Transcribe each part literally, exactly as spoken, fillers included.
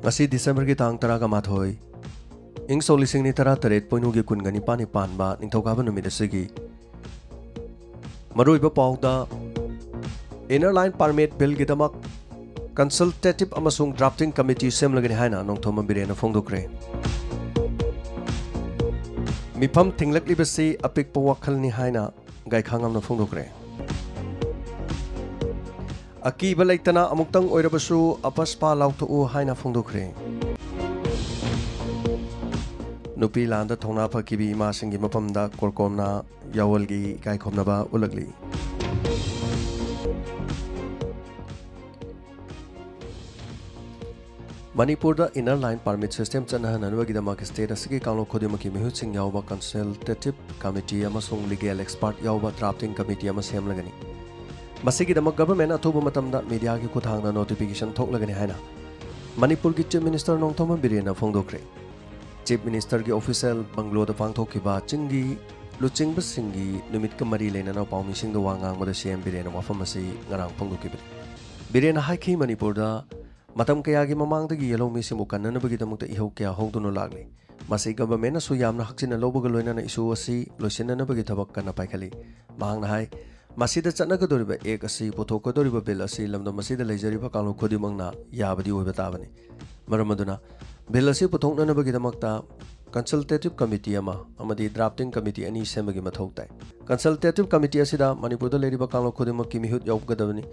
ꯉꯁꯤ ꯗꯤꯁꯦꯝꯕꯔꯒꯤ ꯇꯥꯡ ꯇꯔꯥꯒ ꯃꯥꯊꯣꯏ, ꯏꯪ ꯁꯣꯛ ꯂꯤꯁꯤꯡ ꯑꯅꯤ ꯇꯔꯥ ꯇꯔꯦꯠ ꯄꯣꯏꯅꯨꯒꯤ ꯀꯨꯟꯒ ꯅꯤꯄꯥꯟꯅꯤ ꯄꯥꯟꯕ ꯅꯤꯡꯊꯧꯀꯥꯕ ꯅꯨꯃꯤꯠ ꯑꯁꯤꯒꯤ ꯃꯔꯨꯑꯣꯏꯕ ꯄꯥꯎꯗ, Inner Line Permit Billꯒꯤꯗꯃꯛ Consultative ꯑꯃꯁꯨꯡ Drafting Committee ꯁꯦꯝꯂꯒꯅꯤ ꯍꯥꯏꯅ ꯅꯣꯡꯊꯣꯝꯕꯝ ꯕꯤꯔꯦꯟꯅ ꯐꯣꯡꯗꯣꯛꯈ꯭ꯔꯦ꯫ ꯃꯤꯐꯝ ꯊꯤꯡꯂꯛꯂꯤꯕꯁꯤ ꯑꯄꯤꯛꯄ ꯋꯥꯈꯜꯅꯤ ꯍꯥꯏꯅ ꯒꯥꯏꯈꯥꯉꯝꯅ ꯐꯣꯡꯗꯣꯛꯈ꯭ꯔꯦ꯫ ꯑꯀꯤꯕ ꯂꯩꯇꯅ ꯑꯃꯨꯛꯇꯪ ꯑꯣꯏꯔꯕꯁꯨ ꯑꯄꯁꯄꯥ ꯂꯥꯎꯊꯣꯛꯎ ꯍꯥꯏꯅ ꯐꯣꯡꯗꯣꯛꯈ꯭ꯔꯦ꯫ ꯅꯨꯄꯤ ꯂꯥꯟꯗ ꯊꯧꯅꯥ ꯐꯈꯤꯕꯤ ꯏꯃꯥꯁꯤꯡꯒꯤ ꯃꯐꯝꯗ ꯀꯣꯔꯀꯣꯝꯅ ꯌꯥꯑꯣꯜꯒꯤ ꯏꯀꯥꯏ ꯈꯨꯝꯅꯕ ꯎꯠꯂꯛꯂꯤ꯫ ꯃꯅꯤꯄꯨꯔꯗ Inner Line Permit System ꯆꯠꯅꯍꯟꯅꯕꯒꯤꯗꯃꯛ state ꯑꯁꯤꯒꯤ ꯀꯥꯡꯂꯨꯞ ꯈꯨꯗꯤꯡꯃꯛꯀꯤ ꯃꯤꯍꯨꯠꯁꯤꯡ ꯌꯥꯎꯕ Consultative Committee ꯑꯃꯁꯨꯡ Legal Expert ꯌꯥꯎꯕ Drafting Committee ꯑꯃ ꯁꯦꯝꯂꯒꯅꯤ꯫ ꯃꯁꯤꯒꯤꯗꯃꯛ government ꯑꯊꯨꯕ ꯃꯇꯝꯗ mediaꯒꯤ ꯈꯨꯠꯊꯥꯡꯗ notification ꯊꯣꯛꯂꯒꯅꯤ ꯍꯥꯏꯅ ꯃꯅꯤꯄꯨꯔꯒꯤ Chief Minister Nongthombam ꯕꯤꯔꯦꯟꯅ ꯐꯣꯡꯗꯣꯛꯈ꯭ꯔꯦ꯫ Chief Ministerꯒꯤ official bungalow ꯗ ꯄꯥꯡꯊꯣꯛꯈꯤꯕ ꯆꯤꯡꯒꯤ ꯂꯨꯆꯤꯡꯕꯁꯤꯡꯒꯤ ꯅꯨꯃꯤꯠꯀ ꯃꯔꯤ ꯂꯩꯅꯅ ꯄꯥꯎꯃꯤꯁꯤꯡꯗ ꯋꯥ ꯉꯥꯡꯕꯗ C M ꯕꯤꯔꯦꯟꯅ ꯋꯥꯐꯝ ꯑꯁꯤ ꯉꯔꯥꯡ ꯐꯣꯡꯗꯣꯛꯈꯤꯕꯅꯤ꯫ ꯕꯤꯔꯦꯟꯅ ꯍꯥꯏꯈꯤ, ꯃꯅꯤꯄꯨꯔꯗ ꯃꯇꯝ ꯀꯌꯥꯒꯤ ꯃꯃꯥꯡꯗꯒꯤ ꯌꯦꯜꯍꯧꯃꯤꯁꯤꯡꯕꯨ ꯀꯟꯅꯅꯕꯒꯤꯗꯃꯛꯇ ꯏꯍꯧ ꯀꯌꯥ ꯍꯧꯗꯨꯅ ꯂꯥꯛꯂꯤ꯫ ꯃꯁꯤ governmentꯅꯁꯨ ꯌꯥꯝꯅ ꯍꯛꯆꯤꯟꯅ ꯂꯧꯕꯒ ꯂꯣꯏꯅꯅ issue ꯑꯁꯤ ꯂꯣꯏꯁꯤꯟꯅꯅꯕꯒꯤ ꯊꯕꯛ ꯀꯟꯅ ꯄꯥꯏꯈꯠꯂꯤ꯫ ꯃꯍꯥꯛꯅ ꯍꯥꯏ, ꯃꯁꯤꯗ ꯆꯠꯅꯒꯗꯧꯔꯤꯕ act ꯑꯁꯤ, ꯄꯨꯊꯣꯛꯀꯗꯧꯔꯤꯕ bill ꯑꯁꯤ ꯂꯝꯗꯝ ꯑꯁꯤꯗ ꯂꯩꯖꯔꯤꯕ ꯀꯥꯡꯂꯨꯞ ꯈꯨꯗꯤꯡꯃꯛꯅ ꯌꯥꯕꯗꯤ ꯑꯣꯏꯕ ꯇꯥꯕꯅꯤ꯫ ꯃꯔꯝ ꯑꯗꯨꯅ bill ꯑꯁꯤ ꯄꯨꯊꯣꯛꯅꯅꯕꯒꯤꯗꯃꯛꯇ Consultative Committee ꯑꯃ ꯑꯃꯗꯤ Drafting Committee ꯑꯅꯤ ꯁꯦꯝꯕꯒꯤ ꯃꯊꯧ ꯇꯥꯏ꯫ Consultative Committee ꯑꯁꯤꯗ ꯃꯅꯤꯄꯨꯔꯗ ꯂꯩꯔꯤꯕ ꯀꯥꯡꯂꯨꯞ ꯈꯨꯗꯤꯡꯃꯛꯀꯤ ꯃꯤꯍꯨꯠ ꯌꯥꯎꯒꯗꯕꯅꯤ꯫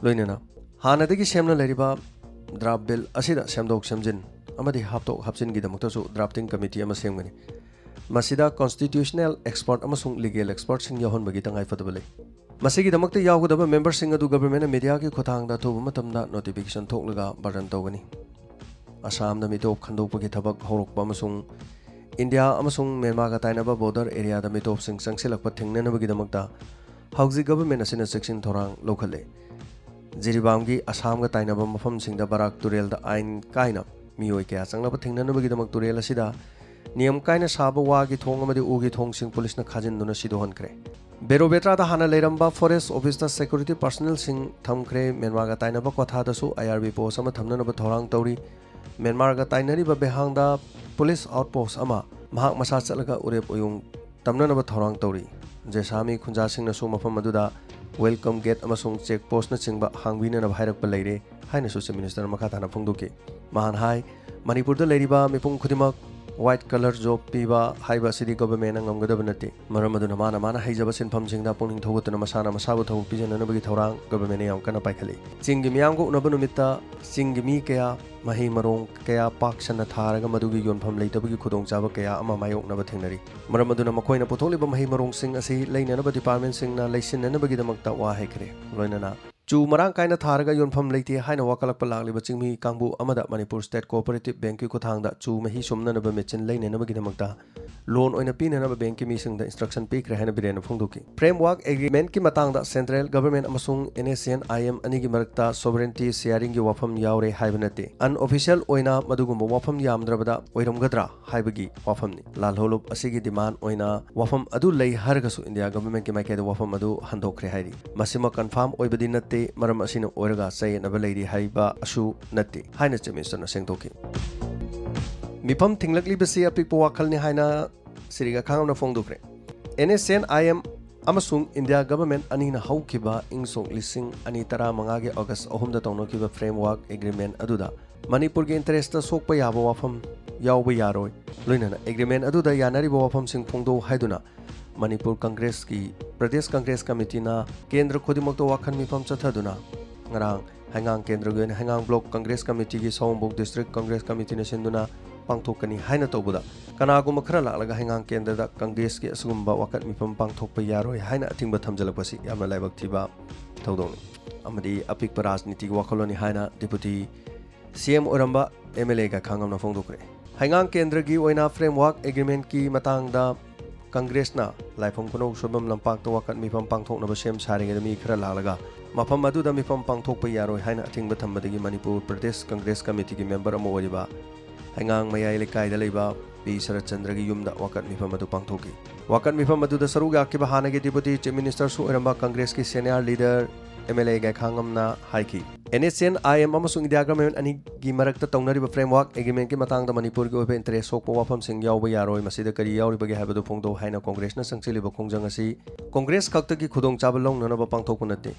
ꯂꯣꯏꯅꯅ ꯍꯥꯟꯅꯗꯒꯤ ꯁꯦꯝꯅ ꯂꯩꯔꯤꯕ draft bill ꯑꯁꯤꯗ ꯁꯦꯝꯗꯣꯛ ꯁꯦꯝꯖꯤꯟ ꯑꯃꯗꯤ ꯍꯥꯞꯇꯣꯛ ꯍꯥꯞꯆꯤꯟꯒꯤꯗꯃꯛꯇꯁꯨ Drafting Committee ꯑꯃ ꯁꯦꯝꯒꯅꯤ꯫ ꯃꯁꯤꯗ constitutional expert ꯑꯃꯁꯨꯡ legal expertꯁꯤꯡ ꯌꯥꯎꯍꯟꯕꯒꯤ ꯇꯉꯥꯏꯐꯗꯕ ꯂꯩ꯫ ꯃꯁꯤꯒꯤꯗꯃꯛꯇ ꯌꯥꯎꯒꯗꯕ memberꯁꯤꯡ ꯑꯗꯨ governmentꯅ mediaꯒꯤ ꯈꯨꯠꯊꯥꯡꯗ ꯑꯊꯨꯕ ꯃꯇꯝꯗ notification ꯊꯣꯛꯂꯒ burden ꯇꯧꯒꯅꯤ꯫ ꯑꯁꯥꯝꯗ ꯃꯤꯇꯣꯞ ꯈꯟꯗꯣꯛꯄꯒꯤ ꯊꯕꯛ ꯍꯧꯔꯛꯄ ꯑꯃꯁꯨꯡ ꯏꯟꯗꯤꯌꯥ ꯑꯃꯁꯨꯡ ꯃ꯭ꯌꯥꯟꯃꯥꯔꯒ ꯇꯥꯏꯅꯕ border areaꯗ ꯃꯤꯇꯣꯞꯁꯤꯡ ꯆꯪꯁꯤꯜꯂꯛꯄ ꯊꯤꯡꯅꯅꯕꯒꯤꯗꯃꯛꯇ ꯍꯧꯖꯤꯛ government ꯑꯁꯤꯅ ꯆꯦꯛꯁꯤꯟ ꯊꯧꯔꯥꯡ ꯂꯧꯈꯠꯂꯦ꯫ ꯖꯤꯔꯤꯕꯥꯝꯒꯤ ꯑꯁꯥꯝꯒ ꯇꯥꯏꯅꯕ ꯃꯐꯝꯁꯤꯡꯗ ꯕꯔꯥꯛ ꯇꯨꯔꯦꯜꯗ ꯑꯥꯏꯟ ꯀꯥꯏꯅ ꯃꯤꯑꯣꯏ ꯀꯌꯥ ꯆꯪꯂꯕ ꯊꯤꯡꯅꯅꯕꯒꯤꯗꯃꯛ ꯇꯨꯔꯦꯜ ꯑꯁꯤꯗ ꯅꯤꯌꯝ ꯀꯥꯏꯅ ꯁꯥꯕ ꯋꯥꯒꯤ ꯊꯣꯡ ꯑꯃꯗꯤ ꯎꯒꯤ ꯊꯣꯡꯁꯤꯡ ꯄꯨꯂꯤꯁꯅ ꯈꯥꯖꯤꯟꯗꯨꯅ ꯁꯤꯗꯣꯛꯍꯟꯈ꯭ꯔꯦ꯫ ꯕꯦꯔꯣꯕꯦꯇ꯭ꯔꯥꯗ ꯍꯥꯟꯅ ꯂꯩꯔꯝꯕ forest officeꯇ security personnelꯁꯤꯡ ꯊꯝꯈ꯭ꯔꯦ꯫ ꯃ꯭ꯌꯥꯟꯃꯥꯔꯒ ꯇꯥꯏꯅꯕ ꯀ꯭ꯋꯥꯊꯥꯗꯁꯨ I R B post ꯑꯃ ꯊꯝꯅꯅꯕ ꯊꯧꯔꯥꯡ ꯇꯧꯔꯤ꯫ ꯃ꯭ꯌꯥꯟꯃꯥꯔꯒ ꯇꯥꯏꯅꯔꯤꯕ ꯕꯦꯍꯥꯡꯗ ꯄꯨꯂꯤꯁ ꯑꯥꯎꯠꯄꯣꯁ ꯑꯃ ꯃꯍꯥꯛ ꯃꯁꯥ ꯆꯠꯂꯒ ꯎꯔꯦꯞ ꯎꯌꯨꯡ ꯇꯝꯅꯅꯕ ꯊꯧꯔꯥꯡ ꯇꯧꯔꯤ꯫ ꯖꯦꯁꯥꯃꯤ ꯈꯨꯟꯖꯥꯁꯤꯡꯅꯁꯨ ꯃꯐꯝ ꯑꯗꯨꯗ ꯋꯦꯜꯀꯝ ꯒꯦꯠ ꯑꯃꯁꯨꯡ ꯆꯦꯛ ꯄꯣꯁꯅꯆꯤꯡꯕ ꯍꯥꯡꯕꯤꯅꯅꯕ ꯍꯥꯏꯔꯛꯄ ꯂꯩꯔꯦ ꯍꯥꯏꯅꯁꯨ ꯆꯤꯐ ꯃꯤꯅꯤꯁꯇꯔꯅ ꯃꯈꯥ ꯇꯥꯅ ꯐꯣꯡꯗꯣꯛꯈꯤ꯫ ꯃꯍꯥꯛꯅ ꯍꯥꯏ, ꯃꯅꯤꯄꯨꯔꯗ ꯂꯩꯔꯤꯕ ꯃꯤꯄꯨꯝ ꯈꯨꯗꯤꯡꯃꯛ ꯋꯥꯏꯠ ꯀꯂꯔ ꯖꯣꯕ ꯄꯤꯕ ꯍꯥꯏꯕ ꯑꯁꯤꯗꯤ ꯒꯣꯚꯔꯟꯃꯦꯟꯅ ꯉꯝꯒꯗꯕ ꯅꯠꯇꯦ꯫ ꯃꯔꯝ ꯑꯗꯨꯅ ꯃꯥꯅ ꯃꯥꯅ ꯍꯩꯖꯕ ꯁꯤꯟꯐꯝꯁꯤꯡꯗ ꯄꯨꯛꯅꯤꯡ ꯊꯧꯒꯠꯇꯨꯅ ꯃꯁꯥꯅ ꯃꯁꯥꯕꯨ ꯊꯕꯛ ꯄꯤꯖꯅꯅꯕꯒꯤ ꯊꯧꯔꯥꯡ ꯒꯣꯚꯔꯟꯃꯦꯟꯅ ꯌꯥꯝ ꯀꯟꯅ ꯄꯥꯏꯈꯠꯂꯤ꯫ ꯆꯤꯡꯒꯤ ꯃꯤꯌꯥꯝꯒ ꯎꯅꯕ ꯅꯨꯃꯤꯠꯇ ꯆꯤꯡꯒꯤ ꯃꯤ ꯀꯌꯥ, ꯃꯍꯩ ꯃꯔꯣꯡ ꯀꯌꯥ ꯄꯥꯛ ꯁꯟꯅ ꯊꯥꯔꯒ ꯃꯗꯨꯒꯤ ꯌꯣꯟꯐꯝ ꯂꯩꯇꯕꯒꯤ ꯈꯨꯗꯣꯡꯆꯥꯕ ꯀꯌꯥ ꯑꯃ ꯃꯥꯌꯣꯛꯅꯕ ꯊꯦꯡꯅꯔꯤ꯫ ꯃꯔꯝ ꯑꯗꯨꯅ ꯃꯈꯣꯏꯅ ꯄꯨꯊꯣꯛꯂꯤꯕ ꯃꯍꯩ ꯃꯔꯣꯡꯁꯤꯡ ꯑꯁꯤ ꯂꯩꯅꯅꯕ ꯗꯤꯄꯥꯔꯠꯃꯦꯟꯁꯤꯡꯅ ꯂꯩꯁꯤꯟꯅꯅꯕꯒꯤꯗꯃꯛꯇ ꯋꯥ ꯍꯥꯏꯈ꯭ꯔꯦ꯫ ꯂꯣꯏꯅꯅ ꯆꯨ ꯃꯔꯥꯡ ꯀꯥꯏꯅ ꯊꯥꯔꯒ ꯌꯣꯟꯐꯝ ꯂꯩꯇꯦ ꯍꯥꯏꯅ ꯋꯥꯀꯠꯂꯛꯄ ꯂꯥꯛꯂꯤꯕ ꯆꯤꯡꯃꯤ ꯀꯥꯡꯕꯨ ꯑꯃꯗ ꯃꯅꯤꯄꯨꯔ ꯁ꯭ꯇꯦꯠ ꯀꯣꯑꯣꯄꯔꯦꯇꯤꯚ ꯕꯦꯡꯛꯀꯤ ꯈꯨꯠꯊꯥꯡꯗ ꯆꯨ ꯃꯍꯤ ꯁꯨꯝꯅꯅꯕ ꯃꯦꯆꯤꯟ ꯂꯩꯅꯅꯕꯒꯤꯗꯃꯛꯇ ꯂꯣꯟ ꯑꯣꯏꯅ ꯄꯤꯅꯅꯕ ꯕꯦꯡꯛꯀꯤ ꯃꯤꯁꯤꯡꯗ ꯏꯟꯁꯇ꯭ꯔꯛꯁꯟ ꯄꯤꯈ꯭ꯔꯦ ꯍꯥꯏꯅ ꯕꯤꯔꯦꯟꯅ ꯐꯣꯡꯗꯣꯛꯈꯤ꯫ ꯐ꯭ꯔꯦꯝꯋꯥꯔꯛ ꯑꯦꯒ꯭ꯔꯤꯃꯦꯟꯠꯀꯤ ꯃꯇꯥꯡꯗ ꯁꯦꯟꯇ꯭ꯔꯦꯜ ꯒꯚꯔꯟꯃꯦꯟꯠ ꯑꯃꯁꯨꯡ NSCN-IM ꯑꯅꯤꯒꯤ ꯃꯔꯛꯇ ꯁꯣꯚꯔꯦꯟꯇꯤ ꯁꯤꯌꯥꯔꯤꯡꯒꯤ ꯋꯥꯐꯝ ꯌꯥꯎꯔꯦ ꯍꯥꯏꯕ ꯅꯠꯇꯦ꯫ ꯑꯟꯑꯣꯐꯤꯁꯤꯌꯦꯜ ꯑꯣꯏꯅ ꯃꯗꯨꯒꯨꯝꯕ ꯋꯥꯐꯝ ꯌꯥꯝꯗ꯭ꯔꯕꯗ ꯑꯣꯏꯔꯝꯒꯗ꯭ꯔꯥ ꯍꯥꯏꯕꯒꯤ ꯋꯥꯐꯝꯅꯤ꯫ ꯂꯥꯜꯍꯧꯂꯨꯞ ꯑꯁꯤꯒꯤ ꯗꯤꯃꯥꯟ ꯑꯣꯏꯅ ꯋꯥꯐꯝ ꯑꯗꯨ ꯂꯩ ꯍꯥꯏꯔꯒꯁꯨ ꯏꯟꯗꯤꯌꯥ ꯒꯚꯔꯟꯃꯦꯟꯠꯀꯤ ꯃꯥꯏꯀꯩꯗ ꯋꯥꯐꯝ ꯑꯗꯨ ꯍꯟꯗꯣꯛꯈ꯭ꯔꯦ ꯍꯥꯏꯔꯤ꯫ ꯃꯁꯤꯃꯛ ꯀꯟꯐꯥꯔꯝ ꯑꯣꯏꯕꯗꯤ ꯅꯠꯇꯦ, ꯃꯔꯝ ꯑꯁꯤꯅ ꯑꯣꯏꯔꯒ ꯆꯌꯦꯠꯅꯕ ꯂꯩꯔꯤ ꯍꯥꯏꯕ ꯑꯁꯨ ꯅꯠꯇꯦ ꯍꯥꯏꯅ ꯆꯤꯐ ꯃꯤꯅꯤꯁꯇꯔꯅ ꯁꯦꯡꯗꯣꯛꯈꯤ꯫ ꯃꯤꯐꯝ ꯊꯤꯡꯂꯛꯂꯤꯕꯁꯤ ꯑꯄꯤꯛꯄ ꯋꯥꯈꯜꯅꯤ ꯍꯥꯏꯅ ꯁꯤꯔꯤꯒ ꯈꯥꯡꯅ ꯐꯣꯡꯗꯣꯛꯈ꯭ꯔꯦ꯫ NSCN-IM ꯑꯃꯁꯨꯡ ꯏꯟꯗꯤꯌꯥ ꯒꯚꯔꯟꯃꯦꯟꯠ ꯑꯅꯤꯅ ꯍꯧꯈꯤꯕ ꯏꯪ ꯁꯣꯛ ꯂꯤꯁꯤꯡ ꯑꯅꯤ ꯇꯔꯥꯃꯉꯥꯒꯤ ꯑꯣꯒꯁ ꯑꯍꯨꯝꯗ ꯇꯧꯅꯈꯤꯕ ꯐ꯭ꯔꯦꯝꯋꯥꯔꯛ ꯑꯦꯒ꯭ꯔꯤꯃꯦꯟꯠ ꯑꯗꯨꯗ ꯃꯅꯤꯄꯨꯔꯒꯤ ꯏꯟꯇꯔꯦꯁꯇ ꯁꯣꯛꯄ ꯌꯥꯕ ꯋꯥꯐꯝ ꯌꯥꯎꯕ ꯌꯥꯔꯣꯏ꯫ ꯂꯣꯏꯅꯅ ꯑꯦꯒ꯭ꯔꯤꯃꯦꯟꯠ ꯑꯗꯨꯗ ꯌꯥꯅꯔꯤꯕ ꯋꯥꯐꯝꯁꯤꯡ ꯐꯣꯡꯗꯣꯛꯎ ꯍꯥꯏꯗꯨꯅ ꯃꯅꯤꯄꯨꯔ ꯀꯪꯒ꯭ꯔꯦꯁꯀꯤ, ꯄ꯭ꯔꯗꯦꯁ ꯀꯪꯒ꯭ꯔꯦꯁ ꯀꯃꯤꯇꯤꯅ ꯀꯦꯟꯗ꯭ꯔ ꯈꯨꯗꯤꯡꯃꯛꯇ ꯋꯥꯈꯜ ꯃꯤꯐꯝ ꯆꯠꯊꯗꯨꯅ ꯉꯔꯥꯡ ꯍꯩꯉꯥꯡ ꯀꯦꯟꯗ꯭ꯔꯒꯤ ꯑꯣꯏꯅ ꯍꯩꯉꯥꯡ ꯕ꯭ꯂꯣꯛ ꯀꯪꯒ꯭ꯔꯦꯁ ꯀꯃꯤꯇꯤꯒꯤ ꯁꯑꯣꯝꯕꯨꯡ ꯗꯤꯁꯇ꯭ꯔꯤꯛ ꯀꯪꯒ꯭ꯔꯦꯁ ꯀꯃꯤꯇꯤꯅ ꯁꯤꯟꯗꯨꯅ ꯄꯥꯡꯊꯣꯛꯀꯅꯤ ꯍꯥꯏꯅ ꯇꯧꯕꯗ, ꯀꯅꯥꯒꯨꯝꯕ ꯈꯔ ꯂꯥꯛꯂꯒ ꯍꯩꯉꯥꯡ ꯀꯦꯟꯗ꯭ꯔꯗ ꯀꯪꯒ꯭ꯔꯦꯁꯀꯤ ꯑꯁꯤꯒꯨꯝꯕ ꯋꯥꯀꯠ ꯃꯤꯐꯝ ꯄꯥꯡꯊꯣꯛꯄ ꯌꯥꯔꯣꯏ ꯍꯥꯏꯅ ꯑꯊꯤꯡꯕ ꯊꯝꯖꯤꯜꯂꯛꯄꯁꯤ ꯌꯥꯝꯅ ꯂꯥꯏꯕꯛ ꯊꯤꯕ ꯊꯧꯗꯣꯛꯅꯤ ꯑꯃꯗꯤ ꯑꯄꯤꯛꯄ ꯔꯥꯖꯅꯤꯇꯤꯒꯤ ꯋꯥꯈꯜꯂꯣꯟꯅꯤ ꯍꯥꯏꯅ ꯗꯤꯄꯨꯇꯤ CM ꯑꯣꯏꯔꯝꯕ MLA ꯒꯥꯏꯈꯥꯉꯝꯅ ꯐꯣꯡꯗꯣꯛꯈ꯭ꯔꯦ꯫ ꯍꯩꯉꯥꯡ ꯀꯦꯟꯗ꯭ꯔꯒꯤ ꯑꯣꯏꯅ ꯐ꯭ꯔꯦꯝꯋꯥꯔꯛ ꯑꯦꯒ꯭ꯔꯤꯃꯦꯟꯠꯀꯤ ꯃꯇꯥꯡꯗ ꯀꯪꯒ꯭ꯔꯦꯁꯅ ꯂꯥꯏꯐꯝ ꯈꯨꯅꯧ ꯁꯣꯏꯕꯝ ꯂꯝꯄꯥꯛꯇ ꯋꯥꯀꯠ ꯃꯤꯐꯝ ꯄꯥꯡꯊꯣꯛꯅꯕ ꯁꯦꯝ ꯁꯥꯔꯤꯉꯩꯗ ꯃꯤ ꯈꯔ ꯂꯥꯛꯂꯒ ꯃꯐꯝ ꯑꯗꯨꯗ ꯃꯤꯐꯝ ꯄꯥꯡꯊꯣꯛꯄ ꯌꯥꯔꯣꯏ ꯍꯥꯏꯅ ꯑꯊꯤꯡꯕ ꯊꯝꯕꯗꯒꯤ ꯃꯅꯤꯄꯨꯔ ꯄ꯭ꯔꯗꯦꯁ ꯀꯪꯒ꯭ꯔꯦꯁ ꯀꯃꯤꯇꯤꯒꯤ ꯃꯦꯝꯕꯔ ꯑꯃ ꯑꯣꯏꯔꯤꯕ ꯍꯩꯉꯥꯡ ꯃꯌꯥꯏ ꯂꯩꯀꯥꯏꯗ ꯂꯩꯕ ꯄꯤ ꯁꯔꯠꯆꯟꯗ꯭ꯔꯒꯤ ꯌꯨꯝꯗ ꯋꯥꯀꯠ ꯃꯤꯐꯝ ꯑꯗꯨ ꯄꯥꯡꯊꯣꯛꯈꯤ꯫ ꯋꯥꯀꯠ ꯃꯤꯐꯝ ꯑꯗꯨꯗ ꯁꯔꯨꯛ ꯌꯥꯈꯤꯕ ꯍꯥꯟꯅꯒꯤ ꯗꯤꯄꯨꯇꯤ ꯆꯤꯐ ꯃꯤꯅꯤꯁꯇꯔꯁꯨ ꯑꯣꯏꯔꯝꯕ ꯀꯪꯒ꯭ꯔꯦꯁꯀꯤ senior leader M L A ꯒꯥꯏꯈꯥꯉꯝꯅ ꯍꯥꯏꯈꯤ꯫ N S N I M ꯑꯃꯁꯨꯡ ꯏꯟꯗꯤꯌꯥ ꯒꯚꯔꯟꯃꯦꯟꯠ ꯑꯅꯤꯒꯤ ꯃꯔꯛꯇ ꯇꯧꯅꯔꯤꯕ ꯐ꯭ꯔꯦꯝꯋꯥꯔꯛ ꯑꯦꯒ꯭ꯔꯤꯃꯦꯟꯠꯀꯤ ꯃꯇꯥꯡꯗ ꯃꯅꯤꯄꯨꯔꯒꯤ ꯑꯣꯏꯕ ꯏꯟꯇꯔꯦꯁ ꯁꯣꯛꯄ ꯋꯥꯐꯝꯁꯤꯡ ꯌꯥꯎꯕ ꯌꯥꯔꯣꯏ꯫ ꯃꯁꯤꯗ ꯀꯔꯤ ꯌꯥꯎꯔꯤꯕꯒꯦ ꯍꯥꯏꯕꯗꯨ ꯐꯣꯡꯗꯣꯛꯎ ꯍꯥꯏꯅ ꯀꯣꯡꯒ꯭ꯔꯦꯁꯅ ꯆꯪꯁꯤꯜꯂꯤꯕ ꯈꯣꯡꯖꯪ ꯑꯁꯤ ꯀꯣꯡꯒ꯭ꯔꯦꯁ ꯈꯛꯇꯒꯤ ꯈꯨꯗꯣꯡꯆꯥꯕ ꯂꯧꯅꯅꯕ ꯄꯥꯡꯊꯣꯛꯄ ꯅꯠꯇꯦ꯫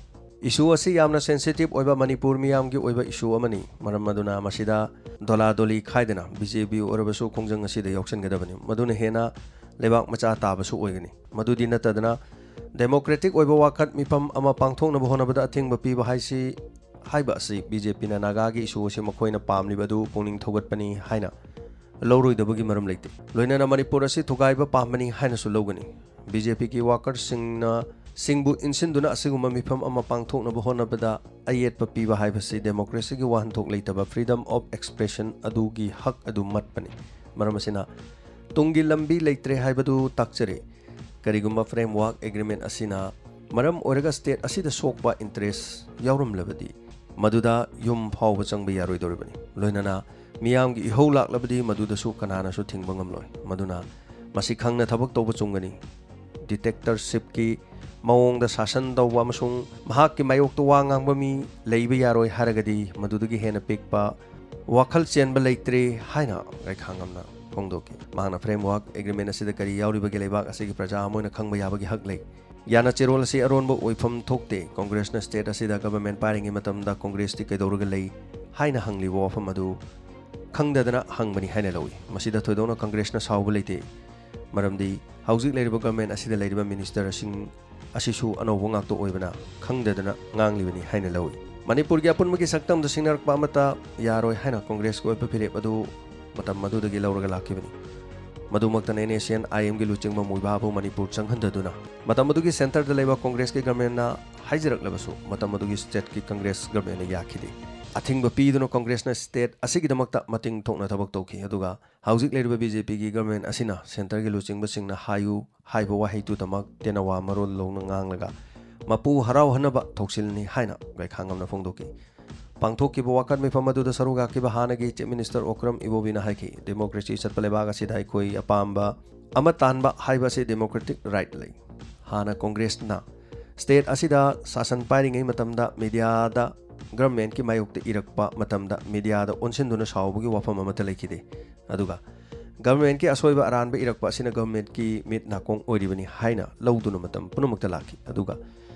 ꯏꯁꯨ ꯑꯁꯤ ꯌꯥꯝꯅ ꯁꯦꯟꯁꯤꯇꯤꯚ ꯑꯣꯏꯕ ꯃꯅꯤꯄꯨꯔ ꯃꯤꯌꯥꯝꯒꯤ ꯑꯣꯏꯕ ꯏꯁꯨ ꯑꯃꯅꯤ꯫ ꯃꯔꯝ ꯑꯗꯨꯅ ꯃꯁꯤꯗ ꯗꯣꯂꯥꯗꯣꯂꯤ ꯈꯥꯏꯗꯅ ꯕꯤ ꯖꯦ ꯄꯤ ꯑꯣꯏꯔꯕꯁꯨ ꯈꯣꯡꯖꯪ ꯑꯁꯤꯗ ꯌꯥꯎꯁꯤꯟꯒꯗꯕꯅꯤ꯫ ꯃꯗꯨꯅ ꯍꯦꯟꯅ ꯂꯩꯕꯥꯛ ꯃꯆꯥ ꯇꯥꯕꯁꯨ ꯑꯣꯏꯒꯅꯤ꯫ ꯃꯗꯨꯗꯤ ꯅꯠꯇꯗꯅ ꯗꯦꯃꯣꯀ꯭ꯔꯦꯇꯤꯛ ꯑꯣꯏꯕ ꯋꯥꯀꯠ ꯃꯤꯐꯝ ꯑꯃ ꯄꯥꯡꯊꯣꯛꯅꯕ ꯍꯣꯠꯅꯕꯗ ꯑꯊꯤꯡꯕ ꯄꯤꯕ ꯍꯥꯏꯁꯤ, ꯍꯥꯏꯕ ꯑꯁꯤ ꯕꯤ ꯖꯦ ꯄꯤꯅ ꯅꯥꯒꯥꯒꯤ ꯏꯁꯨ ꯑꯁꯤ ꯃꯈꯣꯏꯅ ꯄꯥꯝꯂꯤꯕ ꯑꯗꯨ ꯄꯨꯛꯅꯤꯡ ꯊꯧꯒꯠꯄꯅꯤ ꯍꯥꯏꯅ ꯂꯧꯔꯣꯏꯗꯕꯒꯤ ꯃꯔꯝ ꯂꯩꯇꯦ꯫ ꯂꯣꯏꯅꯅ ꯃꯅꯤꯄꯨꯔ ꯑꯁꯤ ꯊꯨꯒꯥꯏꯕ ꯄꯥꯝꯕꯅꯤ ꯍꯥꯏꯅꯁꯨ ꯂꯧꯒꯅꯤ꯫ ꯕꯤ ꯖꯦ ꯄꯤꯒꯤ ꯋꯥꯀꯔꯁꯤꯡꯅ, ꯁꯤꯡꯕꯨ ꯏꯟꯁꯤꯟꯗꯨꯅ ꯑꯁꯤꯒꯨꯝꯕ ꯃꯤꯐꯝ ꯑꯃ ꯄꯥꯡꯊꯣꯛꯅꯕ ꯍꯣꯠꯅꯕꯗ ꯑꯌꯦꯠꯄ ꯄꯤꯕ ꯍꯥꯏꯕꯁꯤ ꯗꯦꯃꯣꯀ꯭ꯔꯦꯁꯤꯒꯤ ꯋꯥꯍꯟꯊꯣꯛ ꯂꯩꯇꯕ freedom of expression ꯑꯗꯨꯒꯤ ꯍꯛ ꯑꯗꯨ ꯃꯠꯄꯅꯤ꯫ ꯃꯔꯝ ꯑꯁꯤꯅ ꯇꯨꯡꯒꯤ ꯂꯝꯕꯤ ꯂꯩꯇ꯭ꯔꯦ ꯍꯥꯏꯕꯗꯨ ꯇꯥꯛꯆꯔꯤ꯫ ꯀꯔꯤꯒꯨꯝꯕ ꯐ꯭ꯔꯦꯝꯋꯥꯔꯛ ꯑꯦꯒ꯭ꯔꯤꯃꯦꯟꯠ ꯑꯁꯤꯅ ꯃꯔꯝ ꯑꯣꯏꯔꯒ ꯁ꯭ꯇꯦꯠ ꯑꯁꯤꯗ ꯁꯣꯛꯄ ꯏꯟꯇꯔꯦꯁ ꯌꯥꯎꯔꯝꯂꯕꯗꯤ, ꯃꯗꯨꯗ ꯌꯨꯝ ꯐꯥꯎꯕ ꯆꯪꯕ ꯌꯥꯔꯣꯏꯗꯧꯔꯤꯕꯅꯤ꯫ ꯂꯣꯏꯅꯅ ꯃꯤꯌꯥꯝꯒꯤ ꯏꯍꯧ ꯂꯥꯛꯂꯕꯗꯤ ꯃꯗꯨꯗꯁꯨ ꯀꯅꯥꯅꯁꯨ ꯊꯤꯡꯕ ꯉꯝꯂꯣꯏ꯫ ꯃꯗꯨꯅ ꯃꯁꯤ ꯈꯪꯅ ꯊꯕꯛ ꯇꯧꯕ ꯆꯨꯝꯒꯅꯤ꯫ ꯗꯤꯛꯇꯦꯇꯔꯁꯤꯞꯀꯤ ꯃꯑꯣꯡꯗ ꯁꯥꯁꯟ ꯇꯧꯕ ꯑꯃꯁꯨꯡ ꯃꯍꯥꯛꯀꯤ ꯃꯥꯌꯣꯛꯇ ꯋꯥ ꯉꯥꯡꯕ ꯃꯤ ꯂꯩꯕ ꯌꯥꯔꯣꯏ ꯍꯥꯏꯔꯒꯗꯤ, ꯃꯗꯨꯗꯒꯤ ꯍꯦꯟꯅ ꯄꯤꯛꯄ ꯋꯥꯈꯜ ꯆꯦꯟꯕ ꯂꯩꯇ꯭ꯔꯦ ꯍꯥꯏꯅ ꯒꯥꯏꯈꯥꯉꯝꯅ ꯐꯣꯡꯗꯣꯛꯈꯤ꯫ ꯃꯍꯥꯛꯅ ꯐ꯭ꯔꯦꯝꯋꯥꯔꯛ ꯑꯦꯒ꯭ꯔꯤꯃꯦꯟꯠ ꯑꯁꯤꯗ ꯀꯔꯤ ꯌꯥꯎꯔꯤꯕꯒꯦ ꯂꯩꯕꯥꯛ ꯑꯁꯤꯒꯤ ꯄ꯭ꯔꯖꯥ ꯑꯃ ꯑꯣꯏꯅ ꯈꯪꯕ ꯌꯥꯕꯒꯤ ꯍꯛ ꯂꯩ꯫ ꯌꯥꯅ ꯆꯦꯔꯣꯜ ꯑꯁꯤ ꯑꯔꯣꯟꯕ ꯑꯣꯏꯐꯝ ꯊꯣꯛꯇꯦ꯫ ꯀꯣꯡꯒ꯭ꯔꯦꯁꯅ ꯁ꯭ꯇꯦꯠ ꯑꯁꯤꯗ ꯒꯚꯔꯟꯃꯦꯟꯠ ꯄꯥꯏꯔꯤꯉꯩ ꯃꯇꯝꯗ ꯀꯣꯡꯒ꯭ꯔꯦꯁꯇꯤ ꯀꯩꯗꯧꯔꯒ ꯂꯩ ꯍꯥꯏꯅ ꯍꯪꯂꯤꯕ ꯋꯥꯐꯝ ꯑꯗꯨ ꯈꯪꯗꯗꯅ ꯍꯪꯕꯅꯤ ꯍꯥꯏꯅ ꯂꯧꯏ꯫ ꯃꯁꯤꯗ ꯊꯣꯏꯗꯣꯛꯅ ꯀꯣꯡꯒ꯭ꯔꯦꯁꯅ ꯁꯥꯎꯕ ꯂꯩꯇꯦ꯫ ꯃꯔꯝꯗꯤ ꯍꯧꯖꯤꯛ ꯂꯩꯔꯤꯕ ꯒꯚꯔꯟꯃꯦꯟꯠ ꯑꯁꯤꯗ ꯂꯩꯔꯤꯕ ꯃꯤꯅꯤꯁꯇꯔꯁꯤꯡ ꯑꯁꯤꯁꯨ ꯑꯅꯧꯕ ꯉꯥꯛꯇ ꯑꯣꯏꯕꯅ ꯈꯪꯗꯗꯅ ꯉꯥꯡꯂꯤꯕꯅꯤ ꯍꯥꯏꯅ ꯂꯧꯏ꯫ ꯃꯅꯤꯄꯨꯔꯒꯤ ꯑꯄꯨꯟꯕꯒꯤ ꯁꯛꯇꯝꯗ ꯁꯤꯡꯅꯔꯛꯄ ꯑꯃꯠꯇ ꯌꯥꯔꯣꯏ ꯍꯥꯏꯅ ꯀꯣꯡꯒ꯭ꯔꯦꯁꯀꯤ ꯑꯣꯏꯕ ꯐꯤꯔꯦꯞ ꯑꯗꯨ ꯃꯇꯝ ꯑꯗꯨꯗꯒꯤ ꯂꯧꯔꯒ ꯂꯥꯛꯈꯤꯕꯅꯤ꯫ ꯃꯗꯨꯃꯛꯇꯅ ꯑꯦꯟ ꯑꯦꯁ ꯑꯦꯟ ꯑꯥꯏ ꯑꯦꯝꯒꯤ ꯂꯨꯆꯤꯡꯕ ꯃꯨꯏꯕꯥꯕꯨ ꯃꯅꯤꯄꯨꯔ ꯆꯪꯍꯟꯗꯗꯨꯅ ꯃꯇꯝ ꯑꯗꯨꯒꯤ ꯁꯦꯟꯇꯔꯗ ꯂꯩꯕ ꯀꯣꯡꯒ꯭ꯔꯦꯁꯀꯤ ꯒꯚꯔꯟꯃꯦꯟꯠꯅ ꯍꯥꯏꯖꯔꯛꯂꯕꯁꯨ ꯃꯇꯝ ꯑꯗꯨꯒꯤ ꯁ꯭ꯇꯦꯠꯀꯤ ꯀꯣꯡꯒ꯭ꯔꯦꯁ ꯒꯚꯔꯟꯃꯦꯟꯠꯅ ꯌꯥꯈꯤꯗꯦ꯫ ꯑꯊꯤꯡꯕ ꯄꯤꯗꯨꯅ ꯀꯣꯡꯒ꯭ꯔꯦꯁꯅ ꯁ꯭ꯇꯦꯠ ꯑꯁꯤꯒꯤꯗꯃꯛꯇ ꯃꯇꯤꯡ ꯊꯣꯛꯅ ꯊꯕꯛ ꯇꯧꯈꯤ꯫ ꯑꯗꯨꯒ ꯍꯧꯖꯤꯛ ꯂꯩꯔꯤꯕ ꯕꯤ ꯖꯦ ꯄꯤꯒꯤ ꯒꯚꯔꯟꯃꯦꯟꯠ ꯑꯁꯤꯅ ꯁꯦꯟꯇꯔꯒꯤ ꯂꯨꯆꯤꯡꯕꯁꯤꯡꯅ ꯍꯥꯏꯌꯨ ꯍꯥꯏꯕ ꯋꯥꯍꯩꯗꯨꯗꯃꯛ ꯇꯦꯅꯋꯥ ꯃꯔꯣꯜ ꯂꯧꯅ ꯉꯥꯡꯂꯒ ꯃꯄꯨ ꯍꯔꯥꯎꯍꯟꯅꯕ ꯊꯧꯁꯤꯜꯅꯤ ꯍꯥꯏꯅ ꯒꯥꯏꯈꯥꯉꯝꯅ ꯐꯣꯡꯗꯣꯛꯈꯤ꯫ ꯄꯥꯡꯊꯣꯛꯈꯤꯕ ꯋꯥꯀꯠ ꯃꯤꯐꯝ ꯑꯗꯨꯗ ꯁꯔꯨꯛ ꯌꯥꯈꯤꯕ ꯍꯥꯟꯅꯒꯤ ꯆꯤꯐ ꯃꯤꯅꯤꯁꯇꯔ ꯑꯣꯀ꯭ꯔꯝ ꯏꯕꯣꯕꯤꯅ ꯍꯥꯏꯈꯤ, ꯗꯦꯃꯣꯀ꯭ꯔꯦꯁꯤ ꯆꯠꯄ ꯂꯩꯕꯥꯛ ꯑꯁꯤꯗ ꯑꯩꯈꯣꯏ ꯑꯄꯥꯝꯕ ꯑꯃ ꯇꯥꯟꯕ ꯍꯥꯏꯕ ꯑꯁꯤ ꯗꯦꯃꯣꯀ꯭ꯔꯦꯇꯤꯛ ꯔꯥꯏꯠ ꯂꯩ꯫ ꯍꯥꯟꯅ ꯀꯣꯡꯒ꯭ꯔꯦꯁꯅ State ꯑꯁꯤꯗ ꯁꯥꯁꯟ ꯄꯥꯏꯔꯤꯉꯩ ꯃꯇꯝꯗ ꯃꯤꯗꯤꯌꯥꯗ ꯒꯚꯔꯟꯃꯦꯟꯠꯀꯤ ꯃꯥꯌꯣꯛꯇ ꯏꯔꯛꯄ ꯃꯇꯝꯗ ꯃꯤꯗꯤꯌꯥꯗ ꯑꯣꯟꯁꯤꯟꯗꯨꯅ ꯁꯥꯎꯕꯒꯤ ꯋꯥꯐꯝ ꯑꯃꯠꯇ ꯂꯩꯈꯤꯗꯦ꯫ ꯑꯗꯨꯒ ꯒꯚꯔꯟꯃꯦꯟꯠꯀꯤ ꯑꯁꯣꯏꯕ ꯑꯔꯥꯟꯕ ꯏꯔꯛꯄ ꯑꯁꯤꯅ ꯒꯚꯔꯟꯃꯦꯟꯠꯀꯤ ꯃꯤꯠ ꯅꯥꯀꯣꯡ ꯑꯣꯏꯔꯤꯕꯅꯤ ꯍꯥꯏꯅ ꯂꯧꯗꯨꯅ ꯃꯇꯝ ꯄꯨꯝꯅꯃꯛꯇ ꯂꯥꯛꯈꯤ꯫ ꯑꯗꯨꯒ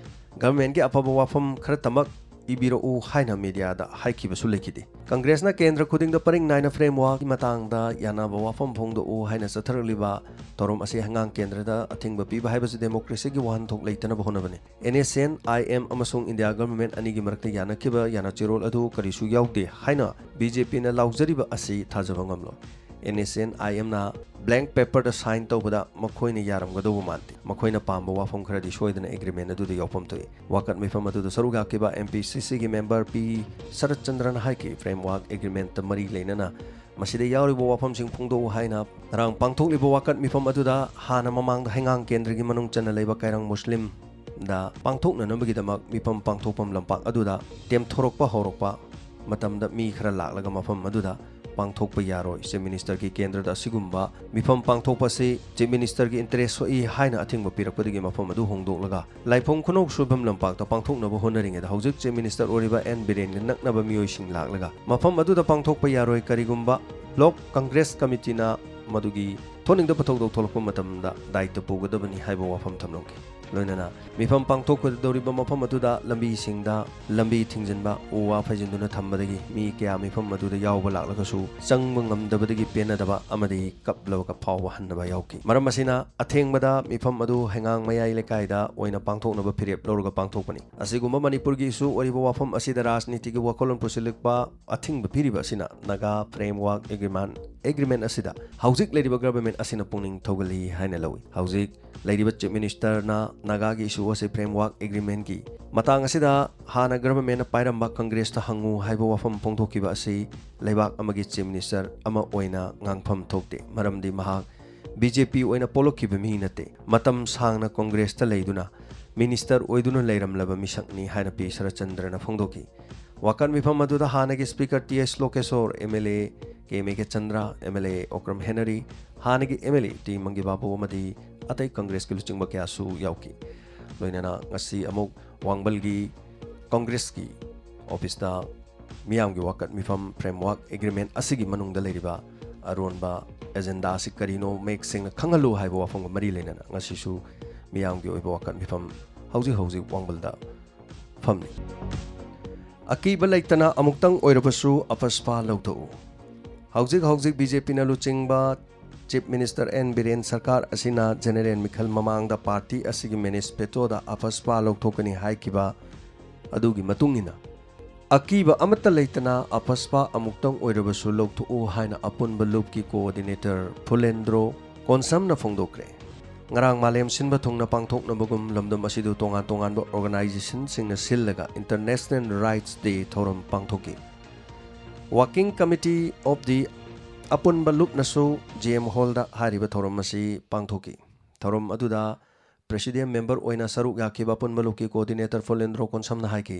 ꯒꯚꯔꯟꯃꯦꯟꯠꯀꯤ ꯑꯐꯕ ꯋꯥꯐꯝ ꯈꯔꯇꯃꯛ ꯏꯕꯤꯔꯛꯎ ꯍꯥꯏꯅ ꯃꯤꯗꯤꯌꯥꯗ ꯍꯥꯏꯈꯤꯕꯁꯨ ꯂꯩꯈꯤꯗꯦ꯫ ꯀꯪꯒ꯭ꯔꯦꯁꯅ ꯀꯦꯟꯗ꯭ꯔ ꯈꯨꯗꯤꯡꯗ ꯄꯔꯤꯡ ꯅꯥꯏꯅ ꯐ꯭ꯔꯦꯝꯋꯥꯔꯛꯀꯤ ꯃꯇꯥꯡꯗ ꯌꯥꯅꯕ ꯋꯥꯐꯝ ꯐꯣꯡꯗꯣꯛꯎ ꯍꯥꯏꯅ ꯆꯠꯊꯔꯛꯂꯤꯕ ꯊꯧꯔꯝ ꯑꯁꯤ ꯍꯩꯉꯥꯡ ꯀꯦꯟꯗ꯭ꯔꯗ ꯑꯊꯤꯡꯕ ꯄꯤꯕ ꯍꯥꯏꯕꯁꯤ ꯗꯦꯃꯣꯀ꯭ꯔꯦꯁꯤꯒꯤ ꯋꯥꯍꯟꯊꯣꯛ ꯂꯩꯇꯅꯕ ꯍꯣꯠꯅꯕꯅꯤ꯫ NSCN IM ꯑꯃꯁꯨꯡ ꯏꯟꯗꯤꯌꯥ ꯒꯚꯔꯟꯃꯦꯟꯠ ꯑꯅꯤꯒꯤ ꯃꯔꯛꯇ ꯌꯥꯅꯈꯤꯕ ꯌꯥꯅꯆꯦꯔꯣꯜ ꯑꯗꯨ ꯀꯔꯤꯁꯨ ꯌꯥꯎꯗꯦ ꯍꯥꯏꯅ BJPꯅ ꯂꯥꯎꯖꯔꯤꯕ ꯑꯁꯤ ꯊꯥꯖꯕ ꯉꯝꯂꯣꯏ꯫ NSCN IMꯅ blank paperꯗ sign ꯇꯧꯕꯗ ꯃꯈꯣꯏꯅ ꯌꯥꯔꯝꯒꯗꯧꯕ ꯃꯥꯟꯗꯦ꯫ ꯃꯈꯣꯏꯅ ꯄꯥꯝꯕ ꯋꯥꯐꯝ ꯈꯔꯗꯤ ꯁꯣꯏꯗꯅ agreement ꯑꯗꯨꯗ ꯌꯥꯎꯐꯝ ꯊꯣꯛꯏ꯫ ꯋꯥꯀꯠ ꯃꯤꯐꯝ ꯑꯗꯨꯗ ꯁꯔꯨꯛ ꯌꯥꯈꯤꯕ MPCCꯒꯤ member P ꯁꯔꯠ ꯆꯟꯗ꯭ꯔꯅ ꯍꯥꯏꯈꯤ, framework agreementꯇ ꯃꯔꯤ ꯂꯩꯅꯅ ꯃꯁꯤꯗ ꯌꯥꯎꯔꯤꯕ ꯋꯥꯐꯝꯁꯤꯡ ꯐꯣꯡꯗꯣꯛꯎ ꯍꯥꯏꯅ꯫ ꯉꯔꯥꯡ ꯄꯥꯡꯊꯣꯛꯂꯤꯕ ꯋꯥꯀꯠ ꯃꯤꯐꯝ ꯑꯗꯨꯗ ꯍꯥꯟꯅ ꯃꯃꯥꯡꯗ ꯍꯩꯉꯥꯡ ꯀꯦꯟꯗ꯭ꯔꯒꯤ ꯃꯅꯨꯡ ꯆꯟꯅ ꯂꯩꯕ ꯀꯩꯔꯥꯡ ꯃꯨꯁꯂꯤꯝꯗ ꯄꯥꯡꯊꯣꯛꯅꯅꯕꯒꯤꯗꯃꯛ ꯃꯤꯐꯝ ꯄꯥꯡꯊꯣꯛꯐꯝ ꯂꯝꯄꯥꯛ ꯑꯗꯨꯗ ꯇꯦꯝꯊꯣꯔꯛꯄ ꯍꯧꯔꯛꯄ ꯃꯇꯝꯗ ꯃꯤ ꯈꯔ ꯂꯥꯛꯂꯒ ꯃꯐꯝ ꯑꯗꯨꯗ ꯄꯥꯡꯊꯣꯛꯄ ꯌꯥꯔꯣꯏ꯫ Chief Ministerꯒꯤ ꯀꯦꯟꯗ꯭ꯔꯗ ꯑꯁꯤꯒꯨꯝꯕ ꯃꯤꯐꯝ ꯄꯥꯡꯊꯣꯛꯄ ꯑꯁꯤ Chief Ministerꯒꯤ interest ꯁꯣꯛꯏ ꯍꯥꯏꯅ ꯑꯊꯤꯡꯕ ꯄꯤꯔꯛꯄꯗꯒꯤ ꯃꯐꯝ ꯑꯗꯨ ꯍꯣꯡꯗꯣꯛꯂꯒ ꯂꯥꯏꯐꯝ ꯈꯨꯅꯧ ꯁꯣꯏꯕꯝ ꯂꯝꯄꯥꯛꯇ ꯄꯥꯡꯊꯣꯛꯅꯕ ꯍꯣꯠꯅꯔꯤꯉꯩꯗ ꯍꯧꯖꯤꯛ Chief Minister ꯑꯣꯏꯔꯤꯕ ꯑꯦꯟ ꯕꯤꯔꯦꯟꯒ ꯅꯛꯅꯕ ꯃꯤꯑꯣꯏꯁꯤꯡ ꯂꯥꯛꯂꯒ ꯃꯐꯝ ꯑꯗꯨꯗ ꯄꯥꯡꯊꯣꯛꯄ ꯌꯥꯔꯣꯏ꯫ ꯀꯔꯤꯒꯨꯝꯕ Block Congress Committeeꯅ ꯃꯗꯨꯒꯤ ꯊꯣꯛꯅꯤꯡꯗꯕ ꯊꯧꯗꯣꯛ ꯊꯣꯛꯂꯛꯄ ꯃꯇꯝꯗ ꯗꯥꯌꯤꯠꯇ ꯄꯨꯒꯗꯕꯅꯤ ꯍꯥꯏꯕ ꯋꯥꯐꯝ ꯊꯝꯂꯝꯈꯤ꯫ ꯂꯣꯏꯅꯅ ꯃꯤꯐꯝ ꯄꯥꯡꯊꯣꯛꯀꯗꯧꯔꯤꯕ ꯃꯐꯝ ꯑꯗꯨꯗ ꯂꯝꯕꯤꯁꯤꯡꯗ ꯂꯝꯕꯤ ꯊꯤꯡꯖꯤꯟꯕ, ꯎ ꯋꯥ ꯐꯩꯖꯤꯟꯗꯨꯅ ꯊꯝꯕꯗꯒꯤ ꯃꯤ ꯀꯌꯥ ꯃꯤꯐꯝ ꯑꯗꯨꯗ ꯌꯥꯎꯕ ꯂꯥꯛꯂꯒꯁꯨ ꯆꯪꯕ ꯉꯝꯗꯕꯗꯒꯤ ꯄꯦꯟꯅꯗꯕ ꯑꯃꯗꯤ ꯀꯞꯂꯕ ꯐꯥꯎꯕ ꯍꯟꯅꯕ ꯌꯥꯎꯈꯤ꯫ ꯃꯔꯝ ꯑꯁꯤꯅ ꯑꯊꯦꯡꯕꯗ ꯃꯤꯐꯝ ꯑꯗꯨ ꯍꯩꯉꯥꯡ ꯃꯌꯥꯏ ꯂꯩꯀꯥꯏꯗ ꯑꯣꯏꯅ ꯄꯥꯡꯊꯣꯛꯅꯕ ꯐꯤꯔꯦꯞ ꯂꯧꯔꯒ ꯄꯥꯡꯊꯣꯛꯄꯅꯤ꯫ ꯑꯁꯤꯒꯨꯝꯕ ꯃꯅꯤꯄꯨꯔꯒꯤ issue ꯑꯣꯏꯔꯤꯕ ꯋꯥꯐꯝ ꯑꯁꯤꯗ ꯔꯥꯖꯅꯤꯇꯤꯒꯤ ꯋꯥꯈꯜꯂꯣꯟ ꯄꯨꯁꯤꯜꯂꯛꯄ ꯑꯊꯤꯡꯕ ꯄꯤꯔꯤꯕ ꯑꯁꯤꯅ ꯅꯥꯒꯥ framework agreement, agreement ꯑꯁꯤꯗ ꯍꯧꯖꯤꯛ ꯂꯩꯔꯤꯕ government ꯑꯁꯤꯅ ꯄꯨꯛꯅꯤꯡ ꯊꯧꯒꯠꯂꯤ ꯍꯥꯏꯅ ꯂꯧꯏ꯫ ꯍꯧꯖꯤꯛ ꯂꯩꯔꯤꯕ Chief Ministerꯅ ꯅꯥꯒꯥꯒꯤ issue ꯑꯁꯤ framework agreementꯀꯤ ꯃꯇꯥꯡ ꯑꯁꯤꯗ ꯍꯥꯟꯅ governmentꯅ ꯄꯥꯏꯔꯝꯕ ꯀꯪꯒ꯭ꯔꯦꯁꯇ ꯍꯪꯉꯨ ꯍꯥꯏꯕ ꯋꯥꯐꯝ ꯐꯣꯡꯗꯣꯛꯈꯤꯕ ꯑꯁꯤ ꯂꯩꯕꯥꯛ ꯑꯃꯒꯤ Chief Minister ꯑꯃ ꯑꯣꯏꯅ ꯉꯥꯡꯐꯝ ꯊꯣꯛꯇꯦ꯫ ꯃꯔꯝꯗꯤ ꯃꯍꯥꯛ BJP ꯑꯣꯏꯅ ꯄꯣꯛꯂꯛꯈꯤꯕ ꯃꯤ ꯅꯠꯇꯦ꯫ ꯃꯇꯝ ꯁꯥꯡꯅ ꯀꯪꯒ꯭ꯔꯦꯁꯇ ꯂꯩꯗꯨꯅ minister ꯑꯣꯏꯗꯨꯅ ꯂꯩꯔꯝꯂꯕ ꯃꯤꯁꯛꯅꯤ ꯍꯥꯏꯅ ꯄꯤ ꯁꯔꯠꯆꯟꯗ꯭ꯔꯅ ꯐꯣꯡꯗꯣꯛꯈꯤ꯫ ꯋꯥꯀꯠ ꯃꯤꯐꯝ ꯑꯗꯨꯗ ꯍꯥꯟꯅꯒꯤ Speaker T H Lokeshwar, MLA K Meghachandra, MLA Okram Henry, ꯍꯥꯟꯅꯒꯤ MLA T Mangi Babu ꯑꯃꯗꯤ ꯑꯇꯩ ꯀꯪꯒ꯭ꯔꯦꯁꯀꯤ ꯂꯨꯆꯤꯡꯕ ꯀꯌꯥꯁꯨ ꯌꯥꯎꯈꯤ꯫ ꯂꯣꯏꯅꯅ ꯉꯁꯤ ꯑꯃꯨꯛ ꯋꯥꯡꯕꯜꯒꯤ ꯀꯣꯡꯒ꯭ꯔꯦꯁꯀꯤ ꯑꯣꯐꯤꯁꯇ ꯃꯤꯌꯥꯝꯒꯤ ꯋꯥꯀꯠ ꯃꯤꯐꯝ ꯐ꯭ꯔꯦꯝꯋꯥꯔꯛ ꯑꯦꯒ꯭ꯔꯤꯃꯦꯟ ꯑꯁꯤꯒꯤ ꯃꯅꯨꯡꯗ ꯂꯩꯔꯤꯕ ꯑꯔꯣꯟꯕ ꯑꯦꯖꯦꯟꯗꯥ ꯑꯁꯤ ꯀꯔꯤꯅꯣ ꯃꯌꯦꯛ ꯁꯦꯡꯅ ꯈꯪꯍꯜꯂꯨ ꯍꯥꯏꯕ ꯋꯥꯐꯝꯒ ꯃꯔꯤ ꯂꯩꯅꯅ ꯉꯁꯤꯁꯨ ꯃꯤꯌꯥꯝꯒꯤ ꯑꯣꯏꯕ ꯋꯥꯀꯠ ꯃꯤꯐꯝ ꯍꯧꯖꯤꯛ ꯍꯧꯖꯤꯛ ꯋꯥꯡꯕꯜꯗ ꯐꯝꯂꯤ꯫ ꯑꯀꯤꯕ ꯂꯩꯇꯅ ꯑꯃꯨꯛꯇꯪ ꯑꯣꯏꯔꯕꯁꯨ ꯑꯐꯁꯄꯥ ꯂꯧꯊꯣꯛꯎ꯫ ꯍꯧꯖꯤꯛ ꯍꯧꯖꯤꯛ ꯕꯤ ꯖꯦ ꯄꯤꯅ ꯂꯨꯆꯤꯡꯕ ꯆꯤꯐ ꯃꯤꯅꯤꯁꯇꯔ ꯑꯦꯟ ꯕꯤꯔꯦꯟ ꯁꯔꯀꯥꯔ ꯑꯁꯤꯅ ꯖꯦꯅꯦꯔꯦꯜ ꯃꯤꯈꯜ ꯃꯃꯥꯡꯗ ꯄꯥꯔꯇꯤ ꯑꯁꯤꯒꯤ ꯃꯦꯅꯤꯐꯦꯁꯇꯣꯗ ꯑꯐꯁꯄꯥ ꯂꯧꯊꯣꯛꯀꯅꯤ ꯍꯥꯏꯈꯤꯕ ꯑꯗꯨꯒꯤ ꯃꯇꯨꯡ ꯏꯟꯅ ꯑꯀꯤꯕ ꯑꯃꯠꯇ ꯂꯩꯇꯅ ꯑꯐꯁꯄꯥ ꯑꯃꯨꯛꯇꯪ ꯑꯣꯏꯔꯕꯁꯨ ꯂꯧꯊꯣꯛꯎ ꯍꯥꯏꯅ ꯑꯄꯨꯟꯕ ꯂꯨꯞꯀꯤ ꯀꯣꯑꯣꯔꯗꯤꯅꯦꯇꯔ ꯐꯨꯂꯦꯟꯗ꯭ꯔꯣ ꯀꯣꯟꯁꯝꯅ ꯐꯣꯡꯗꯣꯛꯈ꯭ꯔꯦ꯫ ꯉꯔꯥꯡ ꯃꯥꯂꯦꯝ ꯁꯤꯟꯕ ꯊꯨꯡꯅ ꯄꯥꯡꯊꯣꯛꯅꯕꯒꯨꯝ ꯂꯝꯗꯝ ꯑꯁꯤꯗ ꯇꯣꯉꯥꯟ ꯇꯣꯉꯥꯟꯕ ꯑꯣꯔꯒꯅꯥꯏꯖꯦꯁꯟꯁꯤꯡꯅ ꯁꯤꯜꯂꯒ ꯏꯟꯇꯔꯅꯦꯁꯅꯦꯜ ꯔꯥꯏꯠꯁ ꯗꯦ ꯊꯧꯔꯝ ꯄꯥꯡꯊꯣꯛꯈꯤ꯫ Working Committee of the ꯑꯄꯨꯟꯕ ꯂꯨꯞꯅꯁꯨ ꯖꯤ ꯑꯦꯝ ꯍꯣꯜꯗ ꯍꯥꯏꯔꯤꯕ ꯊꯧꯔꯝ ꯑꯁꯤ ꯄꯥꯡꯊꯣꯛꯈꯤ꯫ ꯊꯧꯔꯝ ꯑꯗꯨꯗ ꯄ꯭ꯔꯦꯁꯤꯗꯦꯟ ꯃꯦꯝꯕꯔ ꯑꯣꯏꯅ ꯁꯔꯨꯛ ꯌꯥꯈꯤꯕ ꯑꯄꯨꯟꯕ ꯂꯨꯞꯀꯤ ꯀꯣꯑꯣꯔꯗꯤꯅꯦꯇꯔ ꯐꯨꯂꯦꯟꯗ꯭ꯔꯣ ꯀꯣꯟꯁꯝꯅ ꯍꯥꯏꯈꯤ,